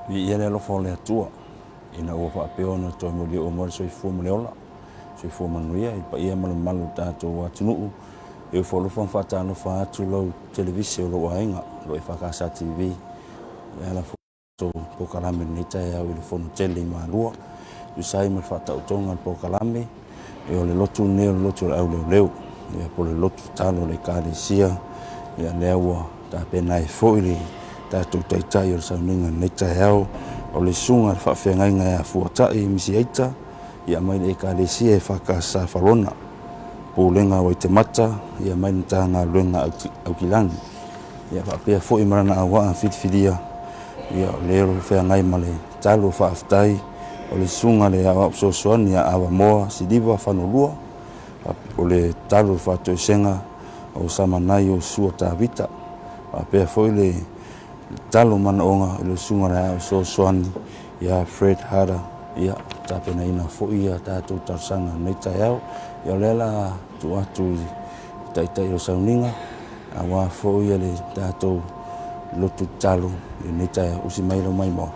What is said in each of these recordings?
Viia le alofa o le Atua ina ua faapea ona toe molioo mai le soifua ma le ola, soifua manuia i le paia ma le mamalu o le tatou atunuu. E ofo alofa ma faatalofa atu lau televise o lou aiga, lo EFKS TV, e ala foi polokalame i lenei taeao i le Fono Tele i Malua. Tusa ai ma le faataotoga o le polokalame, e o le lotu lenei o le lotu o le auleoleo, ia po o le lotu tatalo a le Ekalesia, ia lea ua tapena ai foi le tatou taitai o le sauniga i lenei taeao, o le susuga i le faafeagaiga ia Fuatai Misiaita, ia mai le Ekalesia EFKS Falona, Pulega a Waitemata, ia mai le Matagaluega a Aukilani. Ia faapea foi ma lana auvaa filifilia, ia o le o lo o feagai ma le talo faafetai, o le susuga i le Aoao Fesoasoani ia Avamoa Siliva Fanolua, o le talo o le faatoesega o Samanai Iosua Tavita, faapea foi le talo manaoga i le susuga i le Aoao Fesoasoani ia Fred Harder, ia tapenaina foi a tatou talosaga i lenei taeao. Ia o lea o le a tuu atu i le taitai o sauniga aua foi le tatou lotu tatalo i lenei taeao. Usi mai lau maimoa.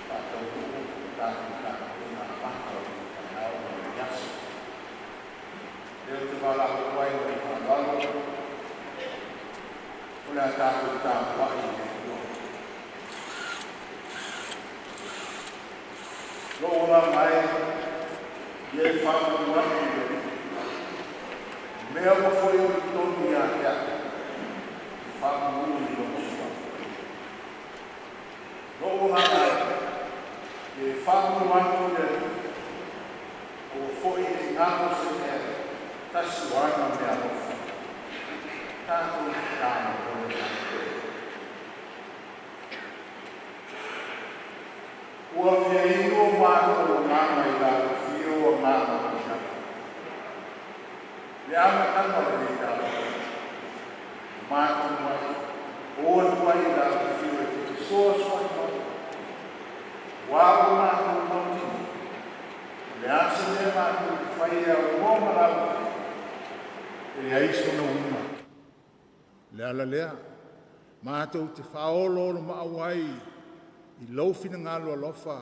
Faataunuu le tatou tapenaga amata o lenei taeao ma lenei aso. O lea ou te valaau atu ai ma le faaaloalo, o le a tatou tapuai i le Atua. Lou agaga e, ia e faamanu atu i le Alii, o mea uma foi o i totonu ia te au, e faamanu i Lona suafa. Lou agaga e, ia e faamamalu atu le Alii, aua foi ne i galo se mea e tasi o ana meaalofa. Tatou tatalo faapea. Ua fia inu o matou agaga i lau afio Agaga Paia. I le amataga o lenei taeao, ua matou muai o atu ai i lau afio e te fesoasoani mai, aua ua matou mautinoa, o le a se mea matou te faia e aunoa ma lau afio, e leai sona uiga. O le ala lea, matou te faaoloolomaau ai i lou finagalo alofa,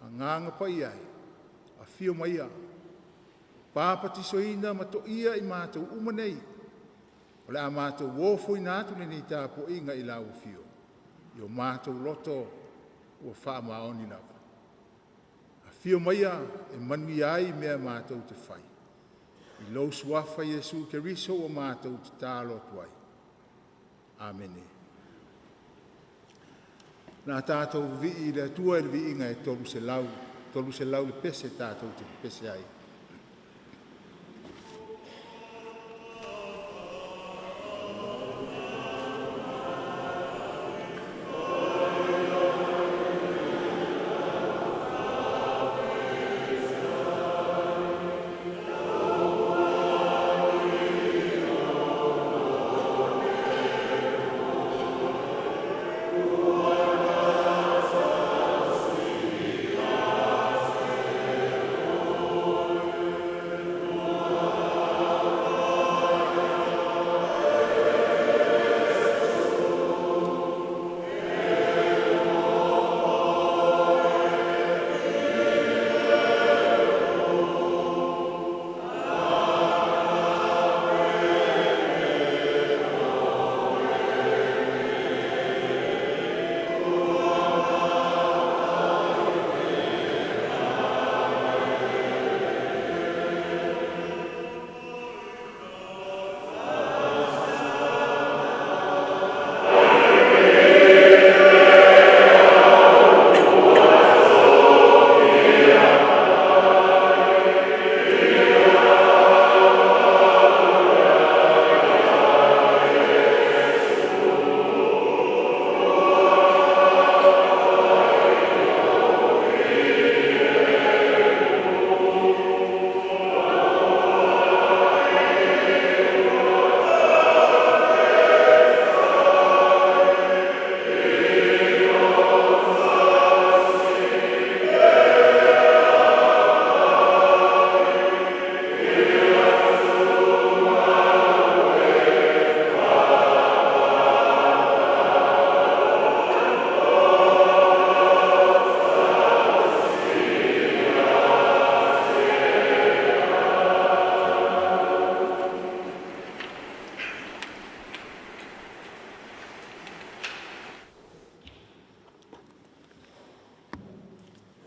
Agaga Paia e, afio maia, papatisoina ma toia i matou uma nei, o le a matou ofoina atu lenei tapuaiga i lau afio, i o matou loto ua faamaoni lava. Afio maia e manuia ai mea matou te fai. I lou Suafa Iesu Keriso ua matou tatalo atu ai. Amene. O le a tatou vivii i le Atua i le viiga e 300, 300 le pese tatou te pepese ai.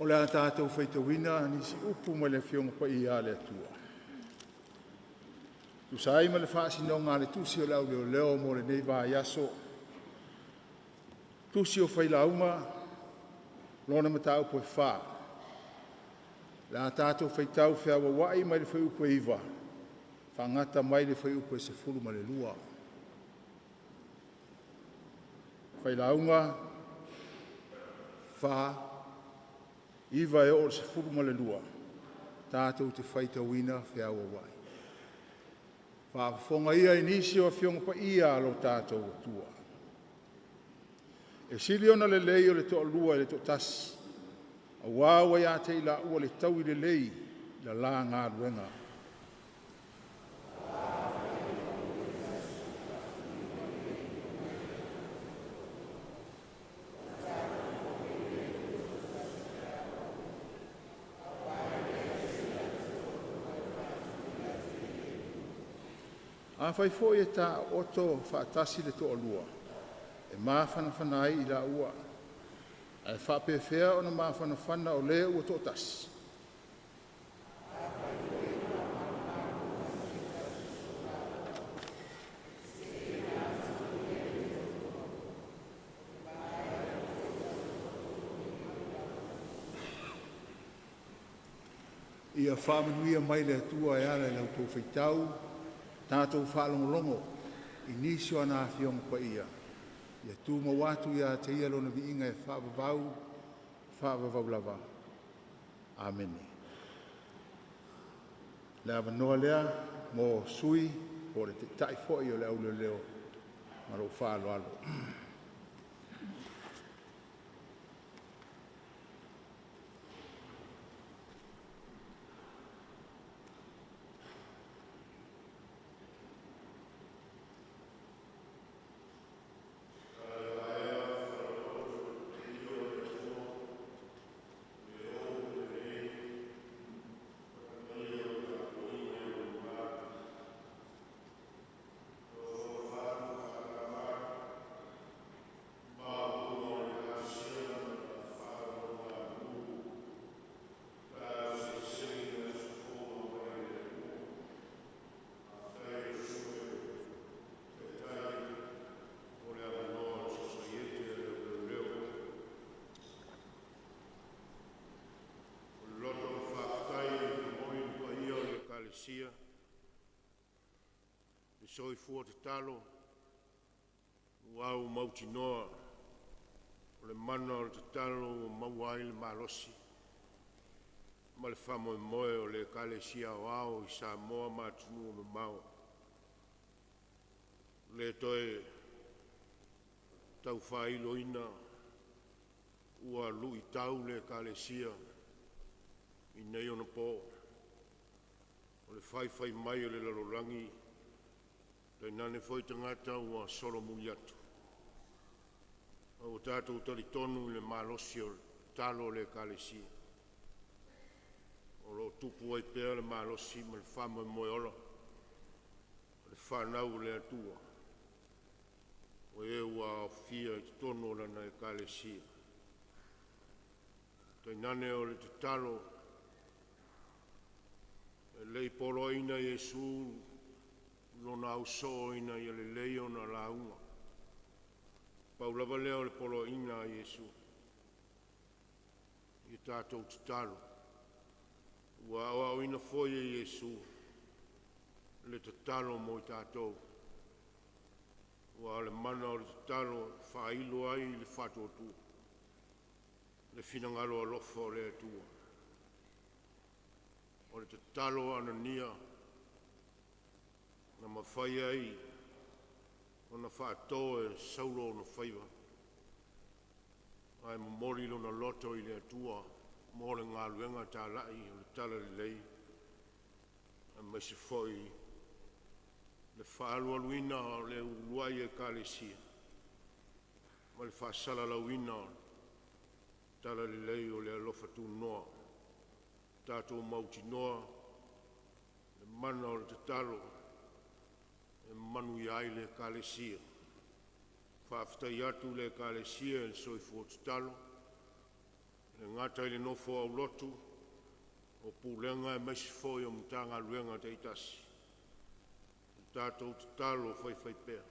O le a tatou faitauina nisi upu mai le Afioga Paia a le Atua, e tusa ai ma le faasinoga a le Tusi o le Au Leoleo mo lenei vaiaso. Tusi o Failauga, lona mataupu e 4. O le a tatou faitau feauauai mai le fuaiupu e 9 faagata mai le fuaiupu e 12. Failauga 4, 9 e oo i le 12, tatou te faitauina feauauai. Faafofoga ia i nisi o Afioga Paia a lo tatou Atua. E sili ona lelei o le toalua i le toatasi, auā ua ia te i laua le taui lelei i le la galuega. Afai foi e taooto faatasi le toalua, e mafanafana ai i laua, ae faapefea ona mafanafana o le ua toatasi? Ia faamanuia mai le Atua e ala i la outou faitau tatou faalogologo i nisi o ana Afioga Paia, ia tumau atu ia te Ia Lona viiga e faavavau, faavavau lava. Amene. Le avanoa lea mo sui po o le Taitai foi o le Au Leoleo ma lou faaaloalo. Le soifua tatalo ua au mautinoa o le mana o le tatalo ua maua ai le malosi ma le faamoemoe o le Ekalesia Aoao i Samoa ma atunuu e mamao. E le toe tau faailoina ua luitau le Ekalesia i nei ona po, o le faifai mai o le lalolagi, tainane foi tagata ua solomuli atu. Ae ua tatou talitonu i le malosi o le tatalo a le Ekalesia, o lo o tupu ai pea le malosi ma le faamoemoe ola o le fanau a le Atua, o e ua aofia i totonu o Lana Ekalesia. Tainane o le tatalo, e le i poloaiina e Iesu lona ausoo ina ia lelei ona lauga, pau lava lea o le poloaiga a Iesu, ia tatou tatalo. Ua aoaoina foi e Iesu le tatalo mo i tatou, aua o le mana o le tatalo e faailo ai le faatuatua, le finagalo alofa o le Atua. O le tatalo a Anania na mafai ai ona faato e Saulo ona faiva ae momoli lona loto i le Atua mo le galuega talai o le Talalelei, aemaise foi le faaalualuina o le uluai Ekalesia ma le faasalalauina o le Talalelei o le alofa tunoa. Tatou mautinoa le mana o le tatalo e manuia ai le Ekalesia. Faafetai atu i le Ekalesia i le soifua tatalo, e le gata i le nofo aulotu o pulega aemaise foi o Matagaluega taitasi. O le tatou tatalo faifaipea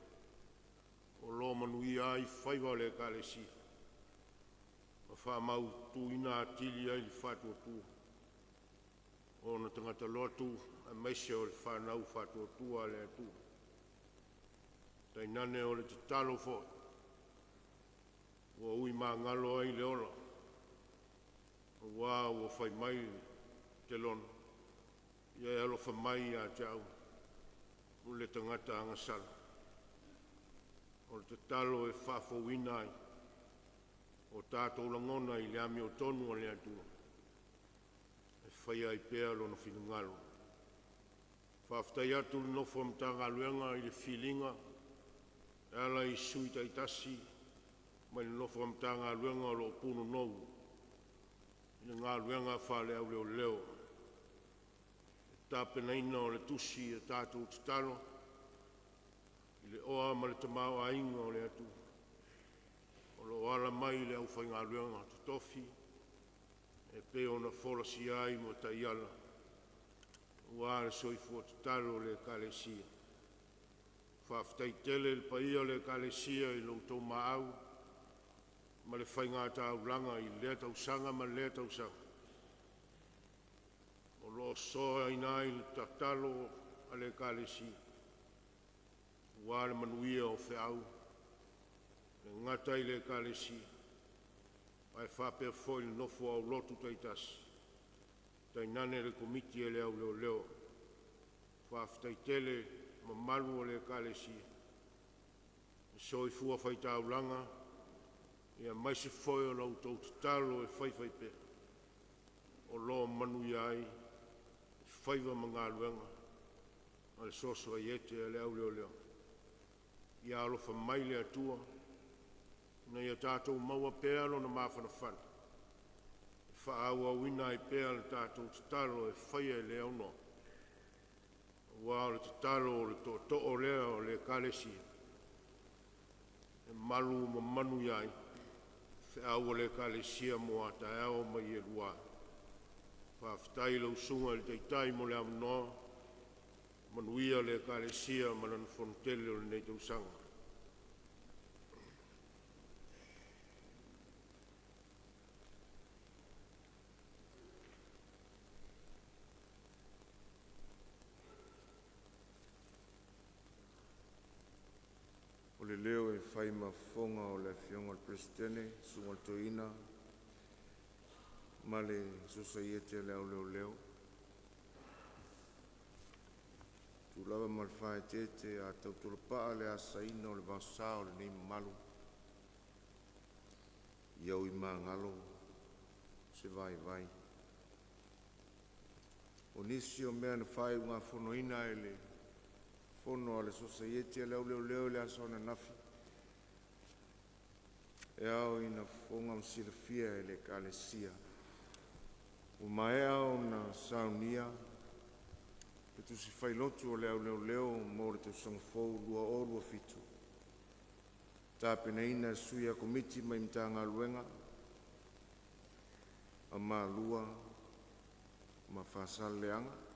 o lo o manuia ai faiva o le Ekalesia ma faamautuina atili ai le faatuatua o ona tagata lotu aemaise o le fanau faatuatua a le Atua. Tainane o le tatalo foi ua ui magalo ai le ola, aua ua fai mai le lono, “Ia e alofa mai ia te au le tagata agasala.” O le tatalo e faafouina ai o tatou lagona i le amiotonu a le Atua e faia ai pea Lona finagalo. Faafetai atu i le nofo a Matagaluega i le filiga e ala i sui taitasi mai le nofo a Matagaluega o lo o punonou i le galuega faale-au leoleo, i le tapenaina o le tusi a tatou tatalo i le oa ma le tamaoaiga o le atunuu o lo o ala mai i le aufaigaluega totofi e pei ona folasia ai ma taiala aua le soifua tatalo o le Ekalesia. Faafetai tele i le paia o le Ekalesia i lo outou maau ma le faiga taulaga i lea tausaga ma lea tausaga. O lo Soasoaina ai le tatalo a le Ekalesia, aua le manuia o feau, le gata i le Ekalesia, ae faapea foi le nofo aulotu taitasi, tainane le Komiti a le Au Leoleo. Faafetai tele mamalu o le Ekalesia, le soifua faitaulaga, aemaise foi o la outou tatalo e faifaipea, o lo o manuia ai faiva ma galuega a le Sosaiete a le Au Leoleo. Ia alofa mai le Atua ina ia tatou maua pea lona mafanafana e faaauauina ai pea le tatou tatalo e faia i le aunoa, aua o le tatalo o le tootoo lea o le Ekalesia e malu ma manuia ai feau a le Ekalesia mo a taeao ma ie lua. Faafetai i lau Susuga i le Taitai mo le avanoa. Manuia le Ekalesia ma lana fonotele o lenei tausaga. O le leo e fai ma fofoga o le Afioga i le Peresetene, susuga i le Toeaina ma le Sosaiete a le Au Leoleo, e tu lava ma le faaeteete a tautolopaa le asaina o le vaosa o lenei mamalu, ia ui magalo se vaivai. O nisi o mea na faaiugafonoina e le Fono a le Sosaiete a le Au Leoleo i le aso ananafi e ao ina fofoga ma silafia e le Ekalesia. Ua maea ona saunia le Tusi Failotu o le Au Leoleo mo le tausaga fou 2027, tapenaina e sui a Komiti mai Matagaluega a Malua ma Faasaleleaga,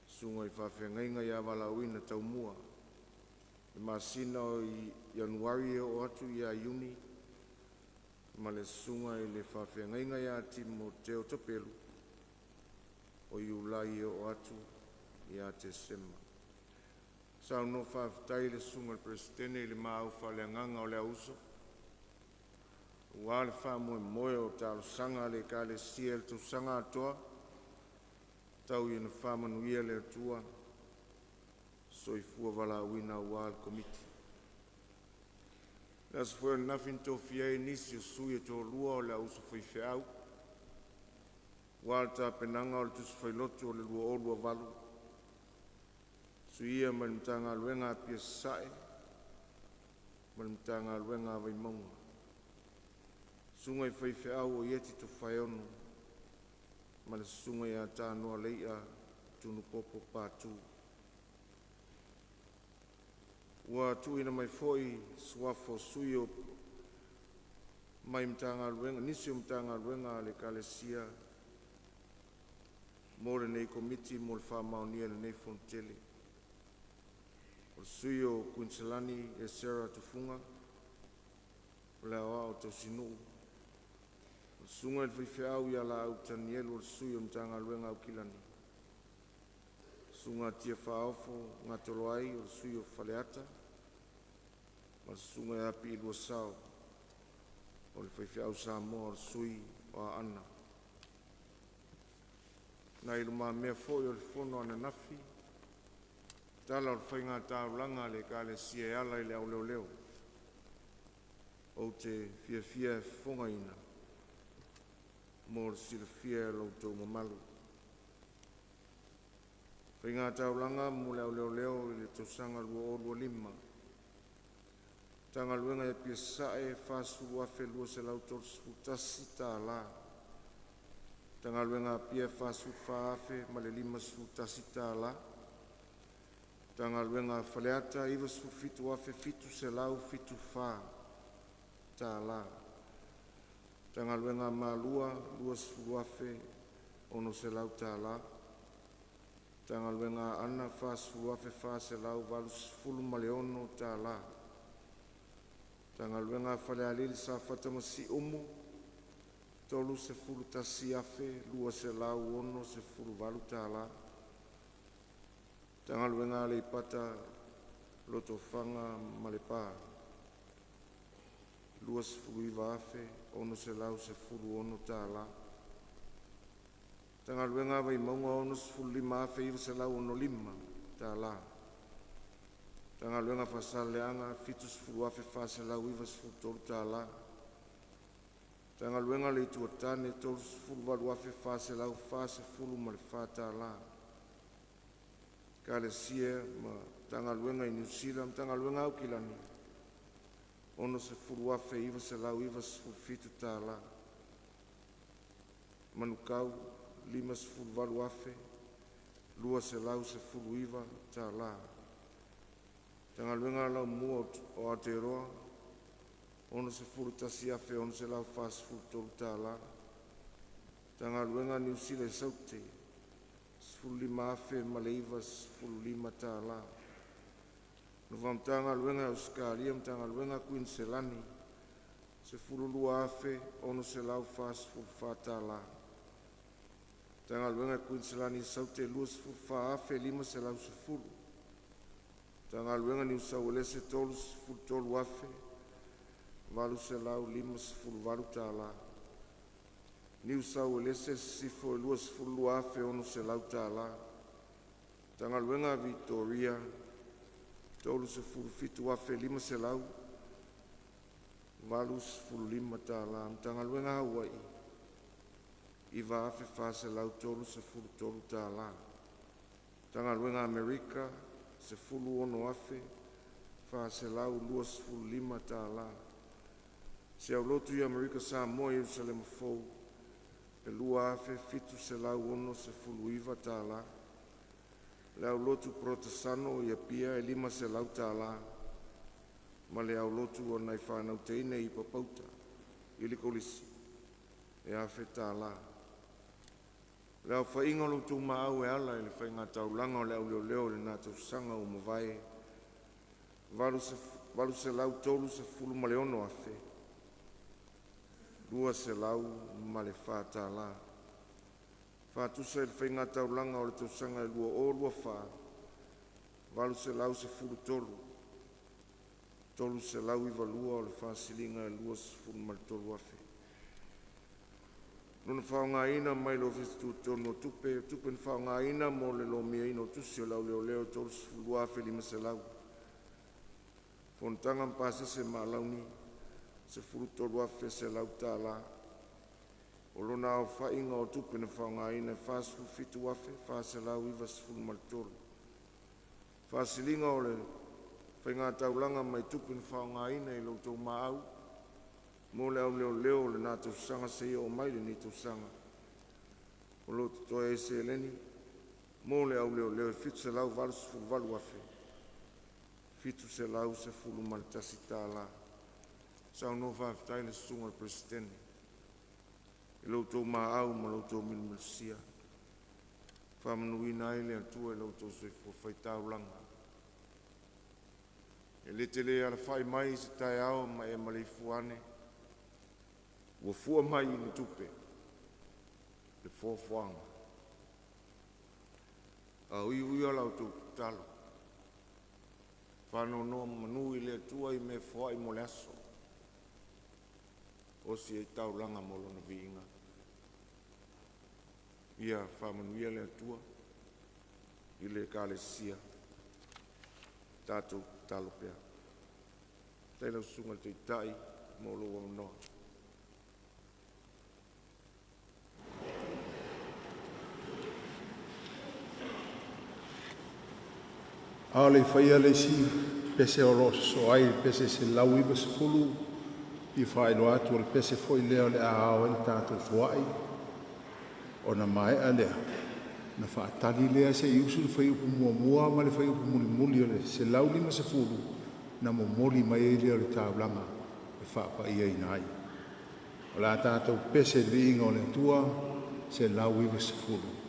susuga i faafeagaiga ia Valaauina Taumua. I le masina o Ianuari e oo atu ia Iuni ma le Susuga i le Faafeagaiga ia Timoteo Tapelu o Iulai e oo atu ia Tesema. Saunoa faafetai le Susuga i le Peresetene i le maau faaleagaga o le Auuso aua le faamoemoe o talosaga a le Ekalesia i le tausaga atoa, tau ina faamanuia le Atua, soifua valaauina aua le Komiti. O le aso foi ananafi na tofia ai nisi o sui e toalua o le Auuso Faifeau aua le tapenaga o le Tusi Failotu o le 2028, suia mai le Matagaluega a Apia Sasae ma le Matagaluega a Vaimauga. Susuga i faifeau o Ieti Tofaeono ma le Susuga ia Tanoa Lei'a Tunupopo Patu. Ua tuuina mai foi suafa o sui mai Matagaluega nisi o Matagaluega a le Ekalesia mo lenei Komiti mo le faamaonia e lenei Fonotele. O le sui o Koiniselani Esera Tufuga, o le Aoao Tausinuu. O le Susuga i le Faifeau ia Laau Tanielu, o le sui o le Matagaluega a Aukilani. Susuga Tiafaaofo Gatoloai, o le sui o Faleata ma le Susuga ia Piilua Sao o le Faifeau Samoa o le sui o Aana. Na i lumamea foi o le fono ananafi tala o le faiga taulaga a le Ekalesia e ala i le Au Leoleo. Ou te fiafia e fofogaina mo le silafia e lo outou mamalu. Faiga Taulaga mo le Au Leoleo i le Tausaga 2025. Matagaluega i Apia Sasae - $40,231. Matagaluega a Apia - $44,051. Matagaluega a Faleata - $97,774. Matagaluega a Malua - $20,600. Matagaluega a Aana - $40,486. Matagaluega a Falealili, Safata ma Siumu. $31,268. Matagaluega Aleipata Lotofaga ma Lepa $29,616. Matagaluega Vaimauga $65,965. Matagaluega Faasaleleaga $70,493. Matagaluega le Itu o Tane $38,444. Ekalesia ma Matagaluega i Niu Sila, Matagaluega Aukilani $60,997. Manukau $58,219. Matagaluega Laumua o Aotearoa $61,643. Matagaluega Niu Sila i Saute $15,095. Nofoa Matagaluega Ausetalia Matagaluega Kuiniselani $12,644. Matagaluega Kuiniselani Saute $24,510. Matagaluega Niu Sauelese $33,858. Niu Sauelese Sisifo $22,600. Matagaluega Vitoria $37,585. Matagaluega Hawaii $9,433. Matagaluega Amerika $16,425. Se aulotu ia Amerika Samoa Ierusalema fou e $2,769. Le aulotu Porotesano i Apia e $500 ma le aulotu o nai fanau teine i Papauta i Likolisi e $1,000. Le aofaiga o lo outou maau e ala i le faigataulaga o le Au Leoleo i lena tausaga ua mavae, $836,204. Faatusa i le faigataulaga o le tausaga 2024, 813 392 o le faasiliga e 23 afe. Lona faaaogaina mai le Ofisa Tutotonu o Tupe. O tupe na faaaogaina mo le lomiaina o tusi o le Au Leoleo e $32,500. Fonotaga ma pasese ma alauni $13,100. O lona aofaiga o tupe na faaaogaina e $47,493. Faasiliga o le faigataulaga mai tupe na faaaogaina i lo outou maau mo le Au Leoleo o lena tausaga seia oo mai lenei tausaga, o loo totoe ai seleni mo le Au Leoleo e $788,711. Saunoa faafetai le Susuga i le Peresetene i lo outou maau ma lo outou milomilosia, faamanuina ai le Atua i lo outou soifua faitaulaga. E le te le alafai mai i se taeao ma e maleifua ane ua fua mai i ni tupe le foafoaga. A o iu ia la outou tatalo, faanonomanu i le Atua i mea e foai mo le aso, osi ai taulaga mo lona viiga. Ia faamanuia le Atua i le Ekalesia. Tatou tatalo pea. Faafetai lau Susuga i le Taitai mo lou avanoa. A o le i faia le isi pese o lo o sosoo ai le pese 190, e fia faailoa atu o le pese foi lea o le a ao ai le tatou foai. Ona maea lea, na faatali lea se i usu le fuaiupu muamua ma le fuaiupu mulimuli o le 150, na momoli mai ai lea o le taulaga e faapaiaina ai. O le a tatou pese i le viiga o le Atua 190.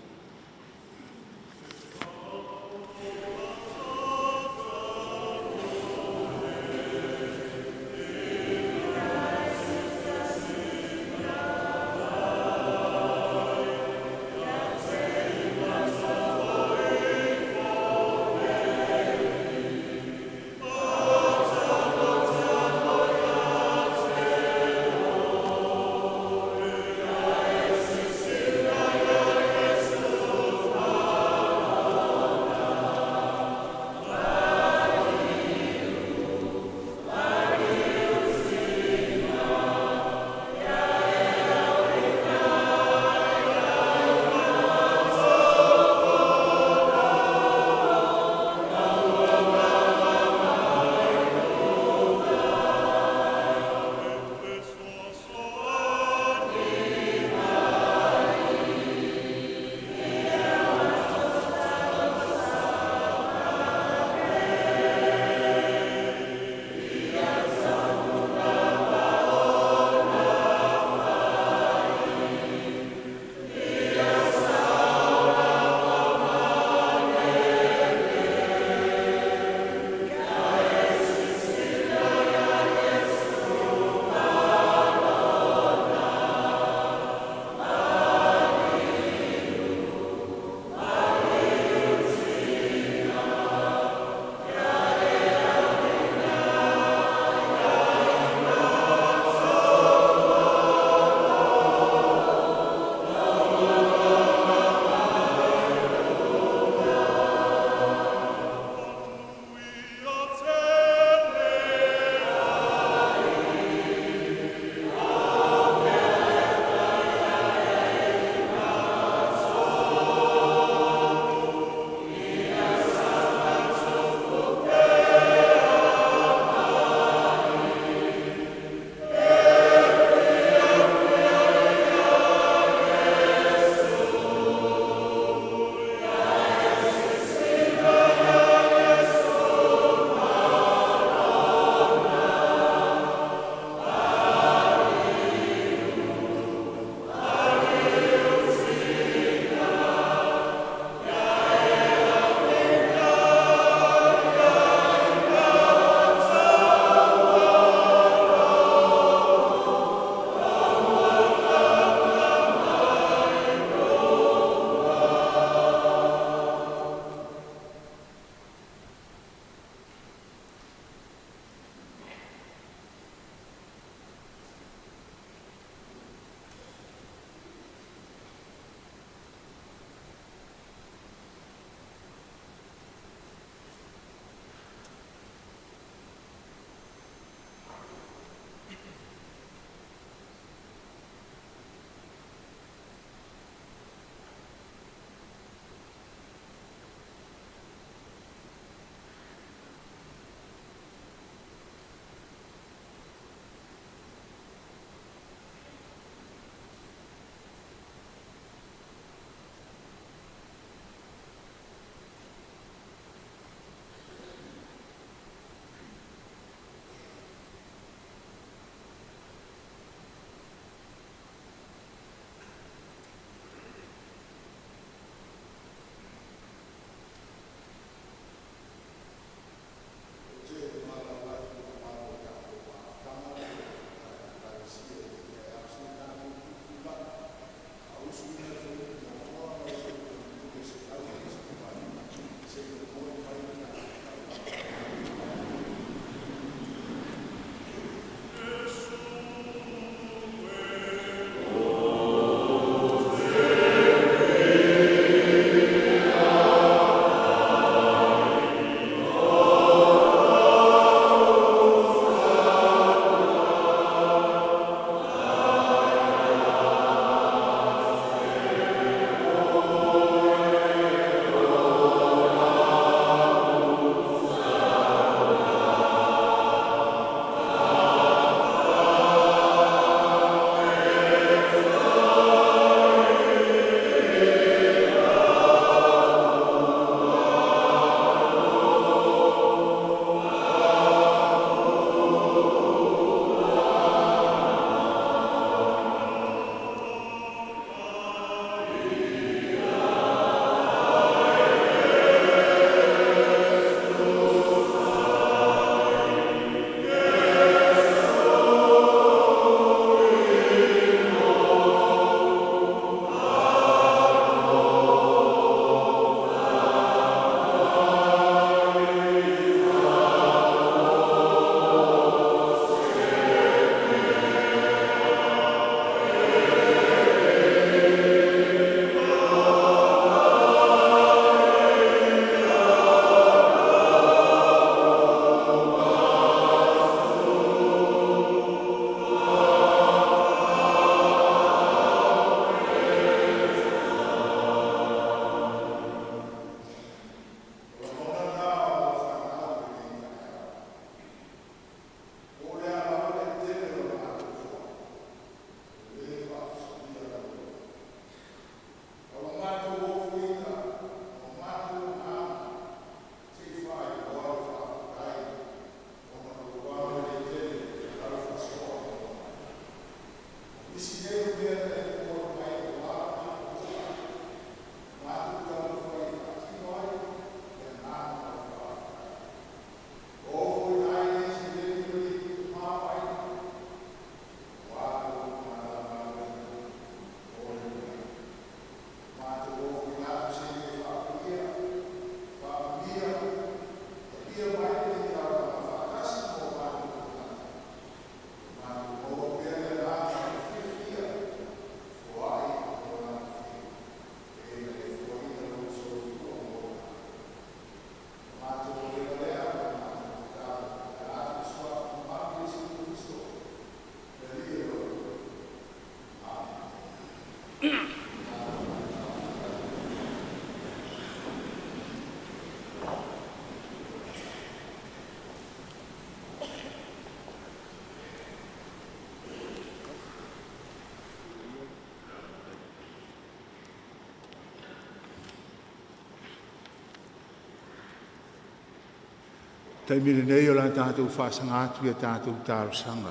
Taimi lenei o le a tatou faasaga atu i a tatou talosaga.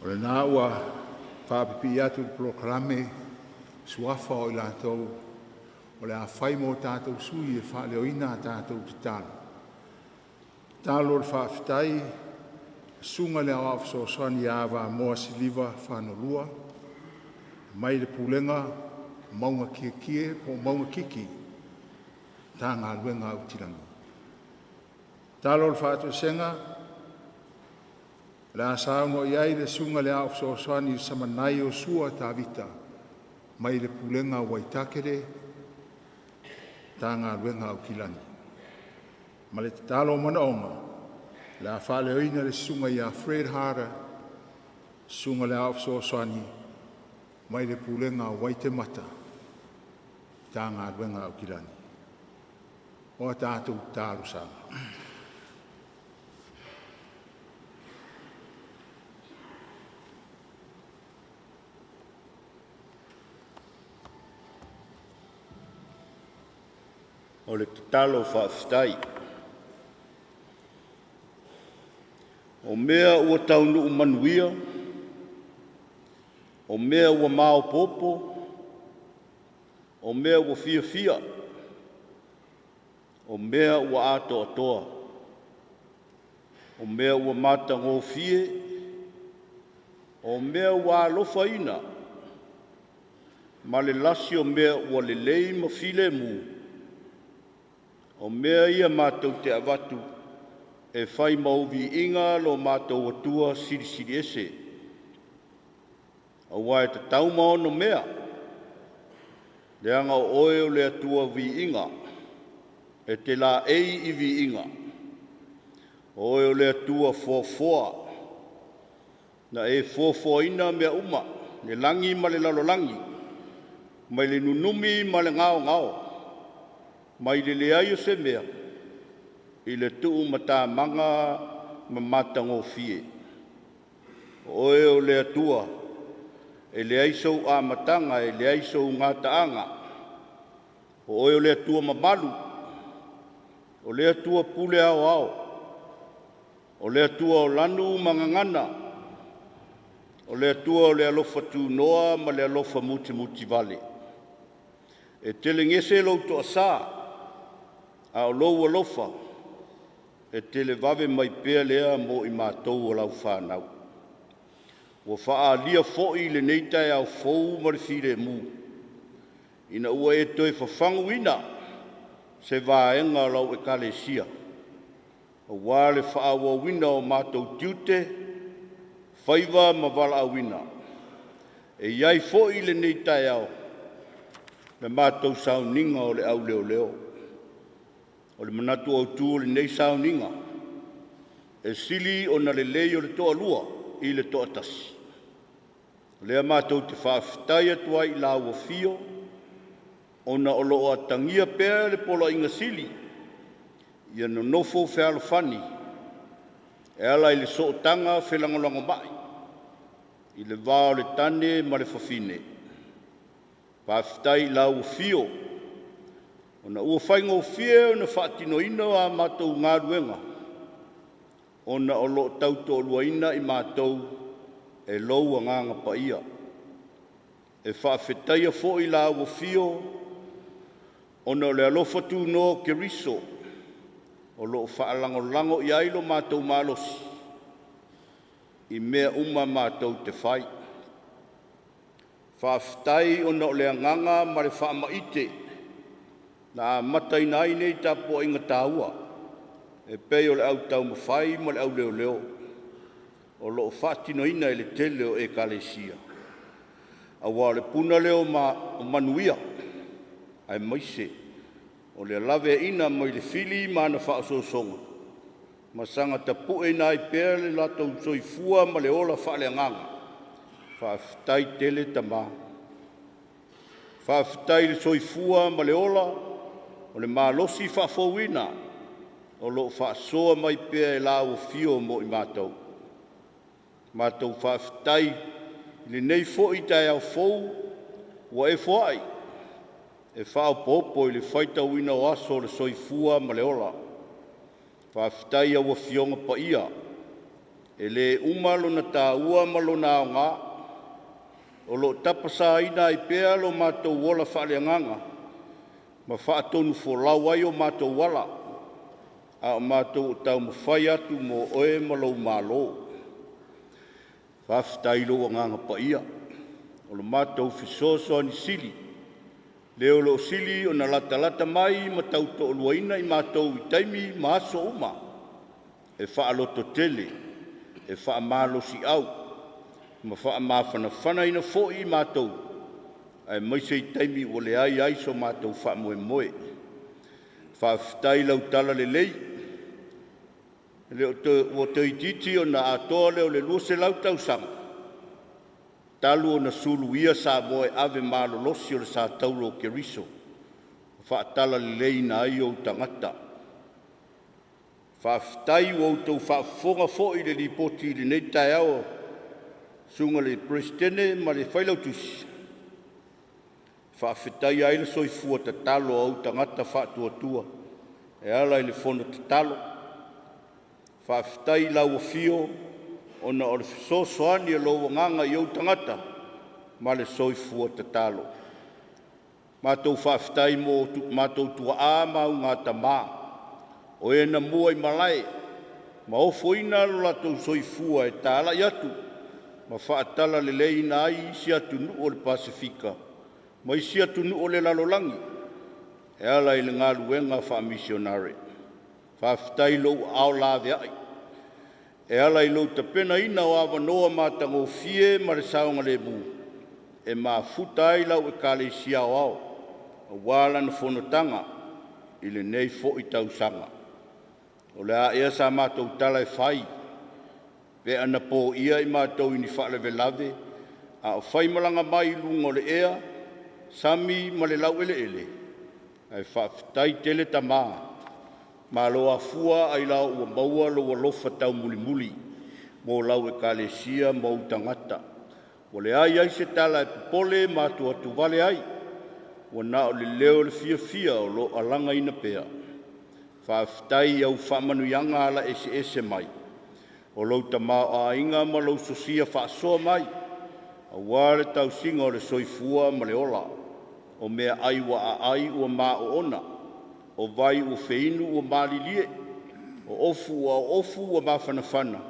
O lena ua faapipii atu i le polokalame suafa o i latou o le a fai mo tatou sui e faaleoina a tatou tatalo. Tatalo o le faafetai, Susuga i le Aoao Fesoasoani ia Avamoa Siliva Fagalua mai le Pulega Mauga Tietie po o Mauga Kiki, Matagaluega a Aukilani. Tatalo o le Faatoesega O le a saunoa i ai le Susuga i le Aoao Fesoasoani Samanai Iosua Tavita mai le Pulega a Waitakere, Matagaluega a Aukilani. Ma le tatalo manaoga, o le a faaleoina e le Susuga ia Fred Harder, Susuga i le Aoao Fesoasoani mai le Pulega a Waitemata, Matagaluega a Aukilani. O a tatou talosaga. O le tatalo faafetai. O mea ua taunuu manuia, o mea ua maopoopo, o mea ua fiafia, o mea ua atoatoa, o mea ua matagofie, o mea ua alofaina, ma le lasi o mea ua lelei ma filemu, o mea ia matou te avatu e fai ma ou viiga lo matou Atua Silisili Ese, auā e tatau ma onomea, leaga o Oe o le Atua viiga, e te laei i viiga. O Oe o le Atua foafoa, na e foafoaina mea uma, le lagi ma le lalolagi, mai le nunumi ma le gaogao, mai le leai o se mea, i le tuumatamaga ma matagofie. O Oe o le Atua, e leai sou amataga e leai sou gataaga. O Oe o le Atua mamalu, o le Atua pule aoao, o le Atua o lanu ma gagana, o le Atua o le alofa tunoa ma le alofa mutimutivale. E telegese lou toasa, a o lou alofa e televave mai pea lea mo i matou o lau fanau. Ua faaalia foi lenei taeao fou ma le filemu, ina ua e toe fafaguina se vaega o lau Ekalesia, aua le faaauauina o matou tiute, faiva ma valaauina. E i ai foi lenei taeao na matou sauniga o le au leoleo. O le manatu autu o lenei sauniga, e sili ona lelei o le toalua i le toatasi. O lea matou te faafetai atu ai i lau afio ona o lo o atagia pea le Poloaiga Sili ia nonofo fealofani e ala i le sootaga felagolagomai i le va o le tane ma le fafine. Faafetai i lau afio ona ua faigofie ona faatinoina a matou galuega ona o lo o tautoaluaina i matou e lou Agaga Paia. E faafetaia foi lau afio ona o le alofa tunoa o Keriso o lo o faalagolago i ai lo matou malosi i mea uma matou te fai. Faafetai ona o le agaga ma le faamaite na amataina ai nei tapuaiga taua e pei o le au taumafai ma le au leoleo o lo o faatinoina e le tele o Ekalesia, aua o le puna lea o manuia aemaise o le laveaiina mai le fili ma ana faaosoosoga ma saga tapueina ai pea le latou soifua ma le ola faaleagaga. Faafetai tele Tama. Faafetai i le soifua ma le ola o le malosi faafouina o lo o faasoa mai pea e lau Afio mo i matou. Matou faafetai i lenei foi taeao fou ua e foai e faaopoopo i le faitauina o aso o le soifua ma le ola. Faafetai i au Afioga Paia, e le uma lona taua ma lona aoga, o lo o tapasaina ai pea lo matou ola faaleagaga ma faatonufolau ai o matou ala a o matou taumafai atu mo Oe ma lou Malo. Faafetai i lou Agaga Paia, o lo matou fesoasoani sili, le o lo o sili ona latalata mai ma tautoaluaina i matou i taimi ma aso uma, e faalototele, e faamalosiau ma faamafanafanaina foi i matou, aemaise i taimi ua leai ai so matou faamoemoe. Faafetai i lau talalelei, e le o toe, ua toeitiiti ona atoa lea o le 200 tausaga talu ona suluia Samoa e ave malolosi o le sa taula o Keriso ua faatalaleleiina ai ou tagata. Faafetai ua outou faafofoga foi i le lipoti i lenei taeao, susuga i le Peresetene ma le Failautusi, e faafetaia ai le soifua tatalo o ou tagata faatuatua e ala i le fono tatalo. Faafetai i lau afio ona o le fesoasoani a lou agaga i ou tagata ma le soifua tatalo. Matou faafetai mo matou tuaa ma augatama, o e na muaimalae ma ofoina lo latou soifua e talai atu ma faatalaleleiina ai isi atunuu o le Pasefika ma isi atunuu o le lalolagi e ala i le galuega faamisionare. Faafetai i lou aao laveai e ala i lou tapenaina o avanoa matagofie ma le saogalemu e mafuta ai lau Ekalesia Aoao aua lana fonotaga i lenei foi tausaga. O le a ea sa matou tala e fai pe ana poia i matou i ni faalavelave a o faimalaga mai i luga o le ea, sami ma le laueleele? Ae faafetai tele Tama, malo afua ailao ua maua lou alofa taumulimuli mo lau Ekalesia ma ou tagata. Ua leai ai se tala e popole ma atuatuvale ai, ua na o le leo o le fiafia o lo o alagaina pea. Faafetai i au faamanuiaga ala eseese mai, o lou tamaoaiga ma lou sosia faasoa mai, aua le tausiga o le soifua ma le ola. O meaai ua aai ua maoona, o vai ua feinu ua malilie, o ofu ua oofu ua mafanafana,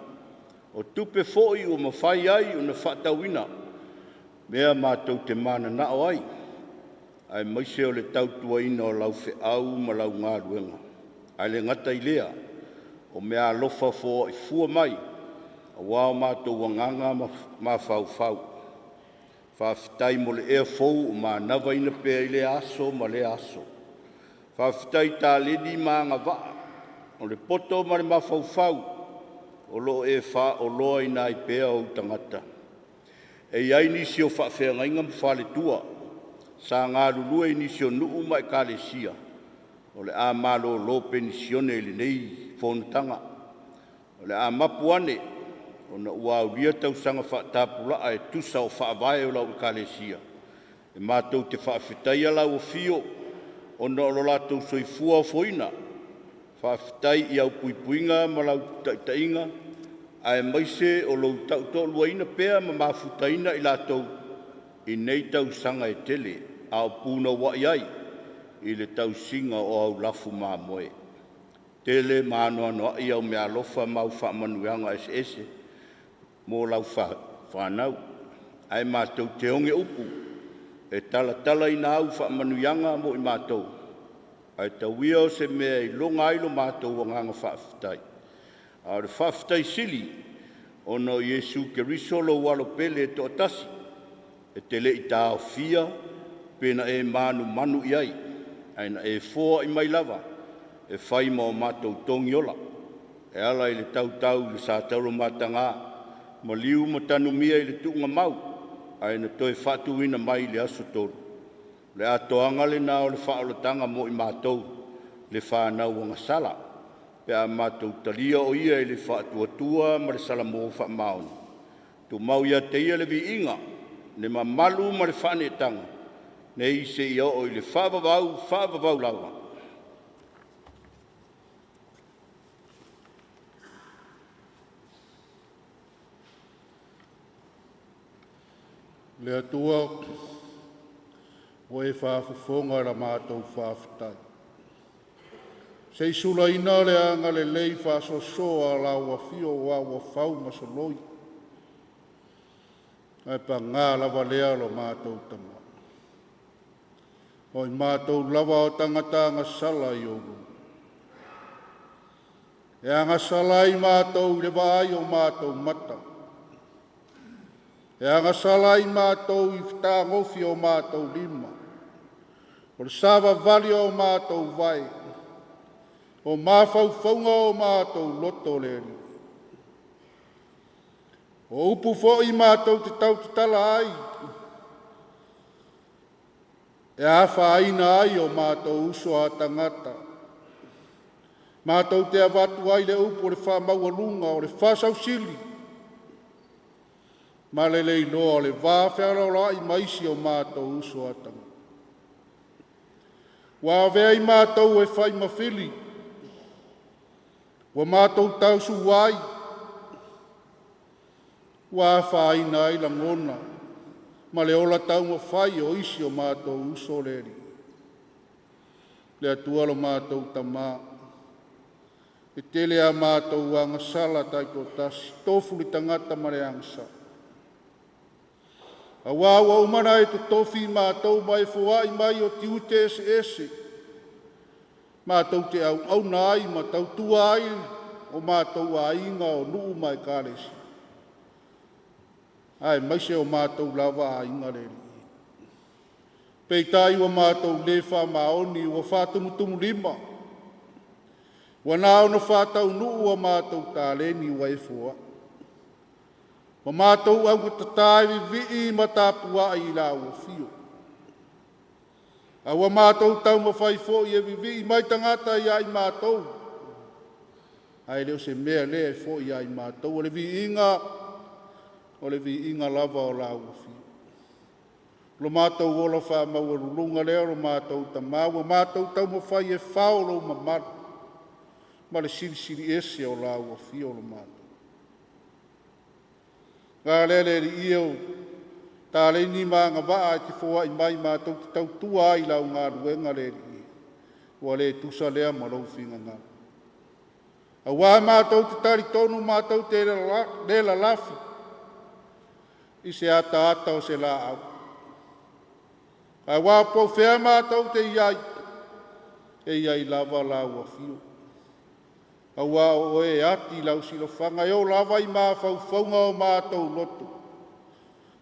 o tupe foi ua mafai ai ona faatauina mea matou te mananao ai, aemaise o le tautuaina o lau feau ma lau galuega. Ae le gata i lea, o meaalofa foai fua mai aua o matou agaga mafaufau. Faafetai mo le ea fou o manavaina pea i lea aso ma lea aso. Faafetai i taleni ma agavaa o le poto ma le mafaufau o lo o e faaoloaina ai pea ou tagata. E i ai nisi o faafeagaiga ma faletua sa galulue i nisi o nuu ma ekalesia o le a malolo penisione i lenei fonotaga. O le a mapu ane ona ua aulia tausaga faatapulaa e tusa o faavae o lau Ekalesia, e matou te faafetaia lau afio ona o lo latou soifua ofoina. Faafetai i au puipuiga ma lau taitaiga aemaise o lou tautoaluaina pea ma mafutaina i latou i nei tausaga e tele a o punouai ai i le tausiga o au lafu mamoe. Tele ma anoanoai au meaalofa ma au faamanuiaga eseese mo lau fanau, ae matou te oge upu e talatalaina au faamanuiaga mo i matou, ae tau ia o se mea e iloga ai lo matou agaga faafetai. A o le faafetai sili ona o Iesu Keriso lou Alo pele e toatasi, e te le i taofia pe na e manumanu i ai, ae na e foai mai lava e fai ma o matou togiola e ala i le tautau i le sa taula mataga, maliu ma tanumia i le tuugamau, ae na toe faatuina mai i le aso tolu. O le atoaga lena o le faaolataga mo i matou, le fanau agasala, pe a matou talia o Ia i le faatuatua ma le salamo faamaoni. Tumau ia te Ia le viiga, le mamalu ma le faaneetaga, nei seia oo i le faavavau, faavavau lava. Le Atua, ua e faafofoga i la matou faafetai. Se i sulaina le agalelei faasoasoa a lau afio aua ua fau ma soloi. Ae paga lava lea lo matou tama. O i matou lava o tagata agasala i ou luma. E agasala ai matou i le vaai o matou mata. E agasala ai matou i fetagofi o matou lima. O le savavali o matou vae. O mafaufauga o matou loto le Alii. O upu foi matou te tautatala ai, e afaina ai o matou uso a tagata. Matou te avatu ai le upu o le faamaualuga o le faasausili, ma le leiloa o le va fealoaloai ma isi o matou uso a tagata. Ua avea i matou e fai ma fili, ua matou tausua ai, ua afaina ai lagona, ma le ola taumafai o isi o matou uso le Alii. Le Atua lo matou tamā, e tele a matou agasala taitoatasi, tofu le tagata ma le agasala. Auā ua uma ona e totofi i matou ma e foai mai o tiute eseese, matou te auauna ai ma tautua ai o matou aiga o nuu ma ekalesia. Aemaise o matou lava aiga le Alii. Peitai ua matou le faamaoni, ua faatumutumulima, ua na ona faataunuu a matou taleni ua e foai. Ua matou augatata e vivii ma tapuai i lau afio. A ua matou taumafai foi e vivii mai tagata ia i matou. Ae le o se mea lea e foi ia i matou. O le viiga lava o lau afio. Lo matou ola faamaualuluga lea o lo matou tamā, ua matou taumafai e fao lou mamalu, ma le silisili ese o lau afio lo matou. A lea le Alii e o taleni ma agavaa e te foai mai matou te tautua ai lau galuega le Alii. Ua le tusa lea ma lou finagalo. Auā matou te talitonu matou te le lalafi i se ataata o se laau. Auā po o fea matou te i ai, e i ai lava lau afio. Auā o oe e ati lau silafaga, e oo lava i mafaufauga o matou loto,